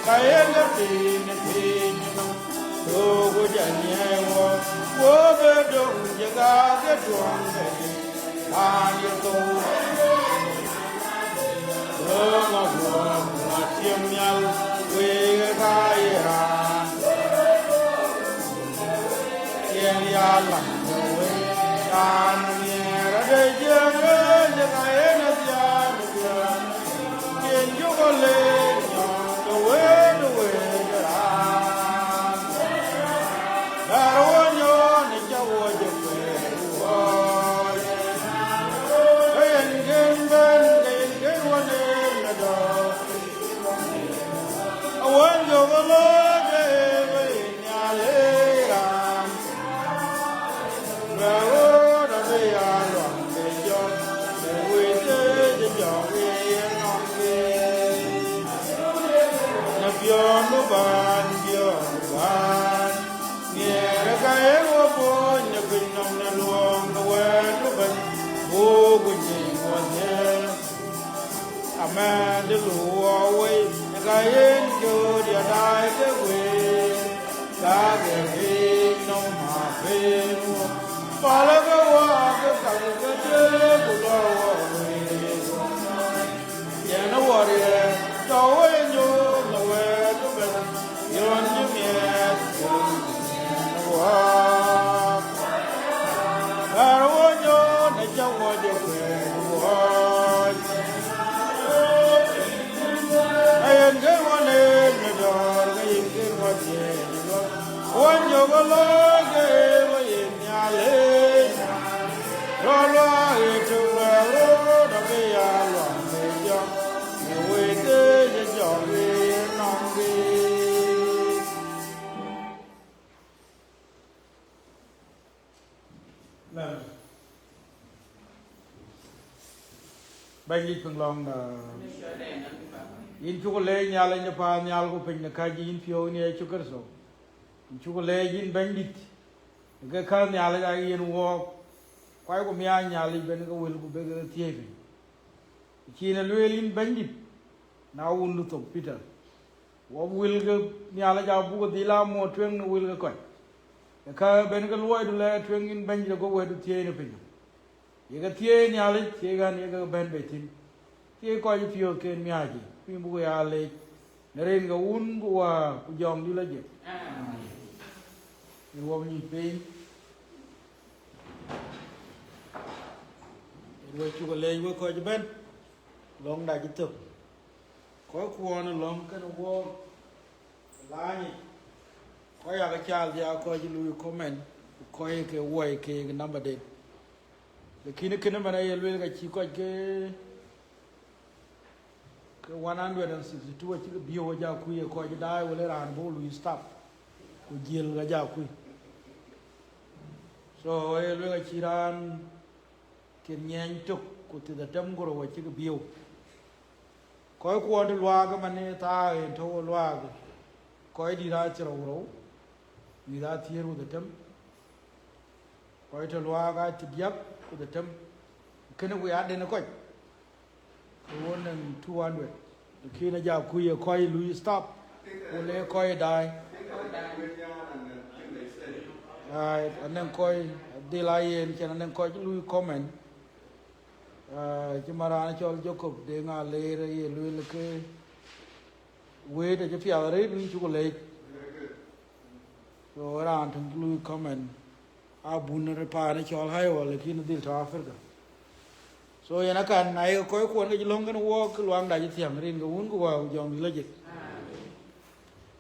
Ka yen ke piny, piny, ku jɔ nyiɛɛi wɔ, wɔ bï döŋ jëga ke tuɔŋ ke raan ye thou. Löŋ aguɔ, ku atiëm nhial, wek ka ye raan. Yen ya lam de wei, raan nhiɛɛr ade jiëŋ, jëga yen athiaan. Yen cuk leec nyɔɔŋ de wëët, wëët raan. Bɛ̈ɛ̈r wo nyɔɔn ë cä wo jɔ kueer wuɔɔc. Ke yen kën bɛ̈n, ke yen kën wo neem në dɔ̈ɔ̈r. Awën jɔ ke looi ke ë bï Nhialic raan. Bɛ ɣööt abï ya luaŋ de jɔk, de wëi thiëëc ë jɔk ë yenɔm ke. Në piɔ̈n bï bäny, piɔ̈n bï bäny. Nhiɛɛr ka ye wo puɔny në piny nɔm në luɔɔŋ de wɛ̈ɛ̈t ë bɛ̈ny, buk ku nyic wo nhiɛɛr. Amɛ̈n de luɔɔi wei, ka yen cööt ya daai ke wëi, ka ke piny nɔm aa pen wɔ. Palë ke wɔ ke kal ke tëë ku lɔ wɔ wëi. Yɛn ë wɔ riɛɛr, tɔ wëi nyuɔɔth në wɛ̈ɛ̈t ëbɛ̈n, yön cï miɛɛt, yön cï miɛɛt ë wɔ. Bɛ̈ɛ̈r wo nyuɔɔth në cä wɔ jɔ kueer wuɔɔc. Ayen kën wɔ neem në dɔ̈ɔ̈r, ke yen kën wɔ thiëëc ë luɔk. Wɔ nyɔk ë looi ke wɔ ye Nhialic. Rɔt luaak ë tök, luɛɛk röt abï ya luaŋ de jɔk. Në wëi thiëëc ë jɔk ë yenɔm ke. Amen. Bɛ̈nydït piŋ lɔ̈ŋda. Yïn cuk leec Nhialic në paannhial ku piny në kääc yïn piɔ̈u në Yecu Kërtho. Yïn cuk leec yïn Bɛ̈nydït, ke kääc Nhialic aa yen wɔɔk, kuac ku miaac Nhialic ben ke wël ku bek ke thiëëc piny. Cïn ë lueel yïn Bɛ̈nydït, na wundu thok Peter. Wɔ wël ke Nhialic abuk dhil a muɔ̈t tueŋ në wël ke kɔc. Ë ka ben ke luɔidu lɛɛr tueŋ yïn Bɛ̈nydït ago wɛ̈tdu thiëëc në piny. Ye ke thiëëc Nhialic, thiëëc ɣän ye ke bɛ̈n bei thïn. Thiëëc kɔc ë piɔ̈ɔ̈thken miääc yic, ku yïn buk ya leec në rin ke Wun ku Wä ku Jɔŋdït lɔ jek. Amen. Yen wɔ nyuc piny. Yen wɔ cuk leec wek kɔc ëbɛ̈n, lɔ̈ŋda cï thök. Kɔc kuɔn ë lɔ̈ŋ kënë wɔɔk, lany yic. Kɔc yakë caal dhia kɔc cï luui comment, ku kɔc ke wuɔi keek namba den. Lakin kënë man aye lueel ka cï kɔc ke, ke one hundred and sixty two acï ke biëëu aja kuc ë kɔc daai wël ë raan bɔ̈ luui staff, ku jiël aja kuc. So aye lueel ka cï raan thiëth nyiɛɛny tök ku thiëth atem ku rou acï ke biëëu. Kɔc kuɔn të luaak ëmën ë thaar en tɔ̈u ë luaak, kɔc dït aa thiërou rou, mïth aa thiëër ku dhetem, kɔc tɔ̈ luaak aa thiërdiäk ku dhetem, kënë wëi aden ë kɔc, ke ɣön nɛn two hundred. Lakin aja kuc ë kɔc luui staff, ku le kɔc daai. Ai, anɛŋ kɔc dhil aa yen cɛn anɛŋ kɔc luui comment. Ah, cï man raan cɔl Jacob Deŋ Aleer aye lueel ke wëët acï piath arëët wïc cuk leec. So raan töŋ cï luui comment, abun ë paan ë cɔl Iowa, lakin dhil tɔ̈ Africa. So yen akan, na ye kɔc kuɔn ke cï lɔ̈ŋ kënë wɔɔk, ke luaŋda cï thiäŋ, rin ke Wun ku Wä ku Jɔŋdït lɔ jek.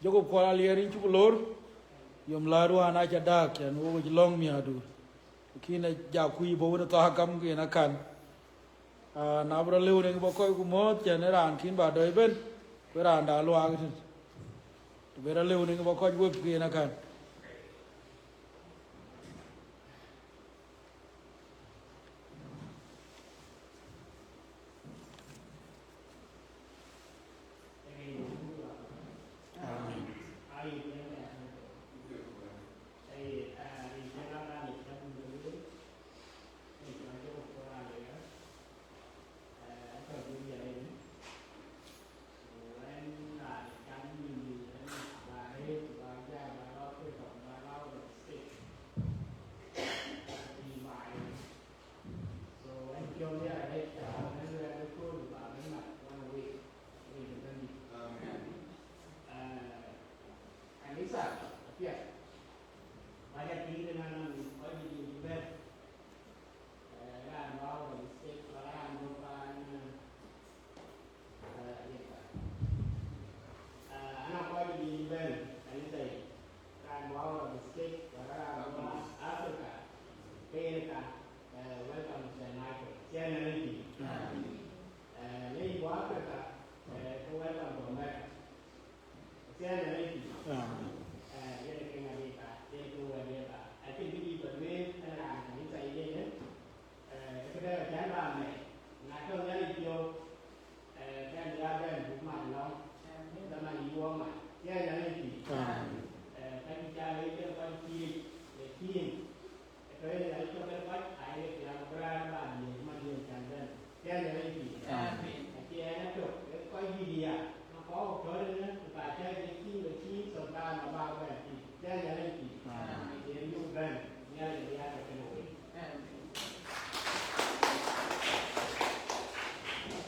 Jacob Kuɔl Alier, yïn cuk lor, yom la ruaan aca daak, cän wok cï lɔ̈ŋ miäkduur. Lakin aja kuc bɔ̈ wën ë thaak gam ke yen akan. Ah, na bï rɔ lëu në bä kɔc ku mɔ̈ɔ̈th, cän ë raan kïn bä dɔc ëbën, ku ë raanda luaak tën. Të bï rɔ lëu në bä kɔc wep ke yen akan.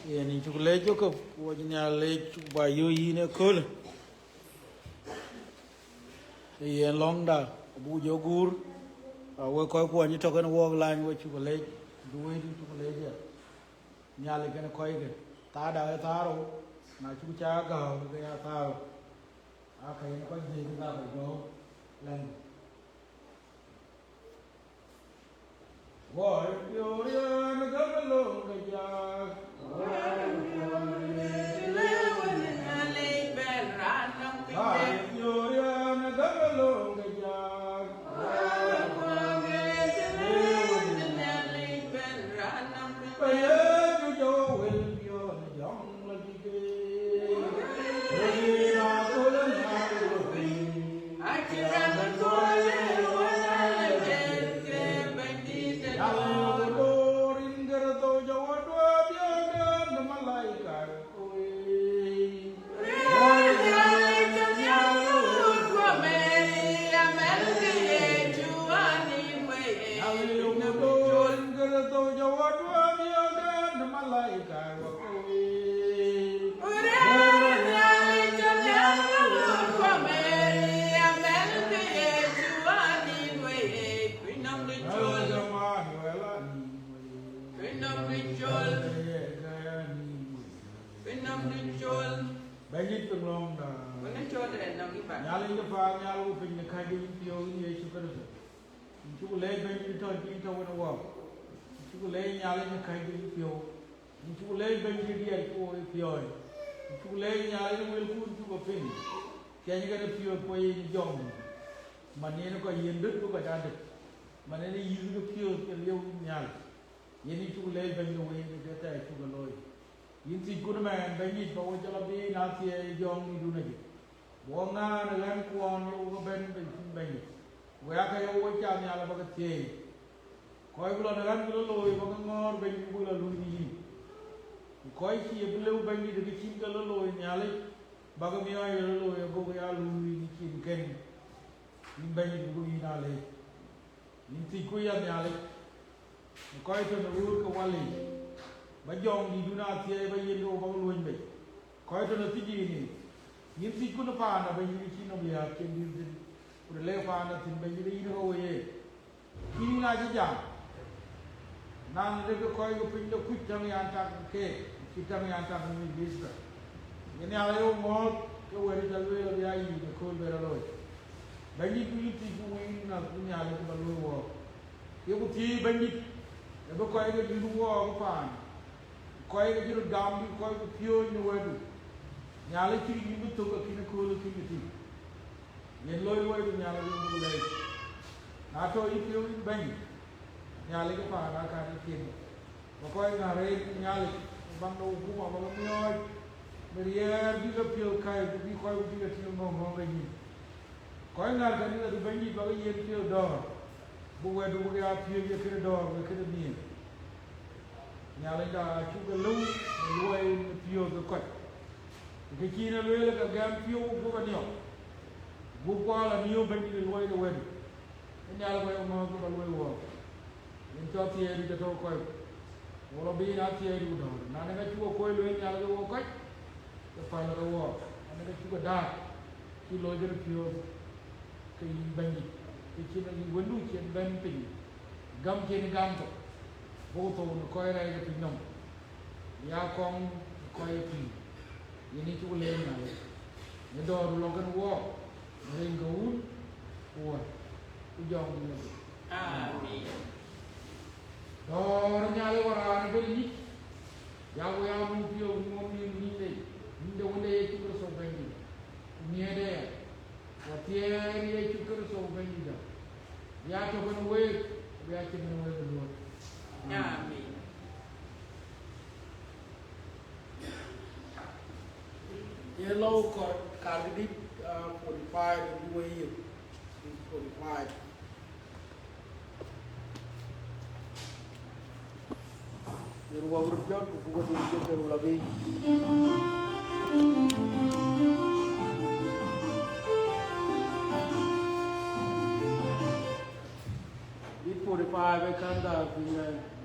Yen yïn cuk leec Jakop, ku wɔ cï Nhialic cuk ba yöök yïn ëköölë. Yen lɔ̈ŋda abuk jɔ guur, a wek kɔc kuɔny tɔ̈ kën wɔɔk lany, we cuk leec, du wëi du cuk leec ya. Nhialic kën kɔckë, thaarda ë thaar rou, na cuk ca gääu ke ya thaar rou. Aa ka yen kɔc dhiëëth ka kɔc gɔ̈u lɛ̈ŋ. Woi piöör yen gäm löŋ ke jak. Woi piöör yen gäm löŋ ke jak. Ba Yecu jɔ wël piɔ̈ɔ̈th jɔŋ la dït. Bɛ̈nydït, piŋ lɔ̈ŋda. Nhialic de Paan nhial, ku piny në kääc de yïn piɔ̈u, yïn Yecu Kërtho. Yïn cuk leec Bɛ̈nydït tɔ̈, yïn tɔ̈ wën wɔɔk. Yïn cuk leec Nhialic në kääc de yïn piɔ̈u. Yïn cuk leec Bɛ̈nydït diɛt ku woi piɔ̈ɔ̈c. Yïn cuk leec Nhialic wëlkun cuk ke piŋ. Thiɛny kën piɔ̈ɔ̈th kuɔ yïn jɔŋ. Man yen kɔc yen döt ku kɔc aa döt. Man yen yïth ke piɔ̈ɔ̈th ke lieu yïn Nhialic. Yen yïn cuk leec Bɛ̈ny de wëi në kë thɛɛr cuk ke looi. Yïn thiëckun ëmɛɛn Bɛ̈nydït, ba wo jɔl abï na thiëëi jɔŋdïtdun ajëk. Bï wo ŋaan ë ɣän kuɔɔn ye wo ke bɛ̈n Bɛ̈ny, Bɛ̈nydït. Ku ya ke ye wo cam nhial abä ke thiëëi. Kɔc bï lɔ në ɣän bï lɔ looi bä ke ŋɔ̈ɔ̈r Bɛ̈ny ku bï lɔ luui në yïn. Ku kɔc cïï bï lëu Bɛ̈nydït ke cïn ke lɔ looi Nhialic, bä ke miɔɔc lɔ looi agokï ya luui në cin kën. Yïn Bɛ̈nydït, ku yïn aa leec. Yïn thiëcku ya Nhialic, në kɔc tɔ̈ në ɣööt ke wal yiic, ba jɔŋdïtdun aa thiɛɛi ba yen ke wo bä ke luöny bei. Kɔc tɔ̈ në thiëcdiic yiic, yïn thiëcku në paanda Bɛ̈nydït cï nɔm liääp cïn dït thïn, ku të le paanda thïn Bɛ̈nydït yïn ke wo ye. Kïn yïn acï jam, naŋ de ke kɔc ke piny de kuc täŋ yan tak keek, cï täŋ yan tak në Mithra. Yen Nhialic wo ŋɔ̈ɔ̈th ke wɛ̈t ca lueel abï aa yic në kööl bë rɔt looi. Bɛ̈nydït, ku yïn thiëcku wëi nath ku Nhialic ku ba luöi wɔɔk. Yeku thiëëc Bɛ̈nydït, ë bï kɔc ke dït wɔɔk ë paan, kɔc ke cï röt gam bï kɔc ku piööc në wɛ̈tdu. Nhialic cï yïn bï thök akïn ëkööl akïn ke tïŋ. Yen loi luɔidu Nhialic yen buk lɛc. Na tɔ yï piɔ̈u yïn Bɛ̈ny, Nhialic ë paan aa kat yï cin. Ba kɔc ŋäär reec Nhialic, baŋ de hukuma ba ke miɔɔc, bï riɛɛr bï ke piɔ̈u käi, ku bï kɔc ku bï ke tïŋ ŋɔ̈ŋ ŋɔ̈ŋ ke yïn. Kɔc ŋäär kanitha du Bɛ̈nydït ba ke yiën piɔ̈u dɔ̈ɔ̈r, bï wɛ̈tdu bï ke ya piööc ye këde dɔ̈ɔ̈r, ye këde miëth. Nhialicda acuk ke lëu në luɔi në piööth ke kɔc. Kë cïn e lueel ke gɛm piɔ̈u gup aniɔp. Gup kuɔ lɔ niöp Bɛ̈nydït ë luɔi de wɛ̈tdu. Ë Nhialic kɔc ŋɔ̈ɔ̈th ke ba luɔi wɔɔk. Yen cɔl thiëëdu cä tɔ̈u kɔc. Wo lɔ bï yen a thiëëdu dɔ̈ɔ̈r. Na nɛn ka cuk e kɔc lueel Nhialic ke wo kɔc, ke päl ke wɔɔk. Na nɛn ka cuk e daat, cï looi këde piööth, ke yïn Bɛ̈nydït, ke cïn wëndu cïn bɛ̈n piny, gam cïn gam thok, buk thou në kɔc rɛɛc ke piny nɔm, ya kɔŋ ë kɔc ë piny. Yen ë cuk leec Nhialic, në dɔ̈ɔ̈rdu lɔ kën wɔɔk, në rin ke Wun, ku Wät, ku Jɔŋdït Lajik. Amin. Dɔ̈ɔ̈r Nhialic wä raan ëbën ë nyic, ya wek aa mony piɔ̈u ŋuɔm nïn nïn de, nïn de Wënde Yecu Kërtho Bɛ̈nydït, ku miëëtde ya, wä thiëër Yecu Kërtho Bɛ̈nydïtda, bï ya tök kën week, ku bï ya cïn kën week ë luɔ̈ɔ̈t. Amin. Ye lɔu kɔr karkëdït, ah, forty-five, bï wëi yök, forty-five. Yen wok röt jɔt, ku buk adhil jɔt, ke rul abï. Bï forty-five ë kän da piny, eh.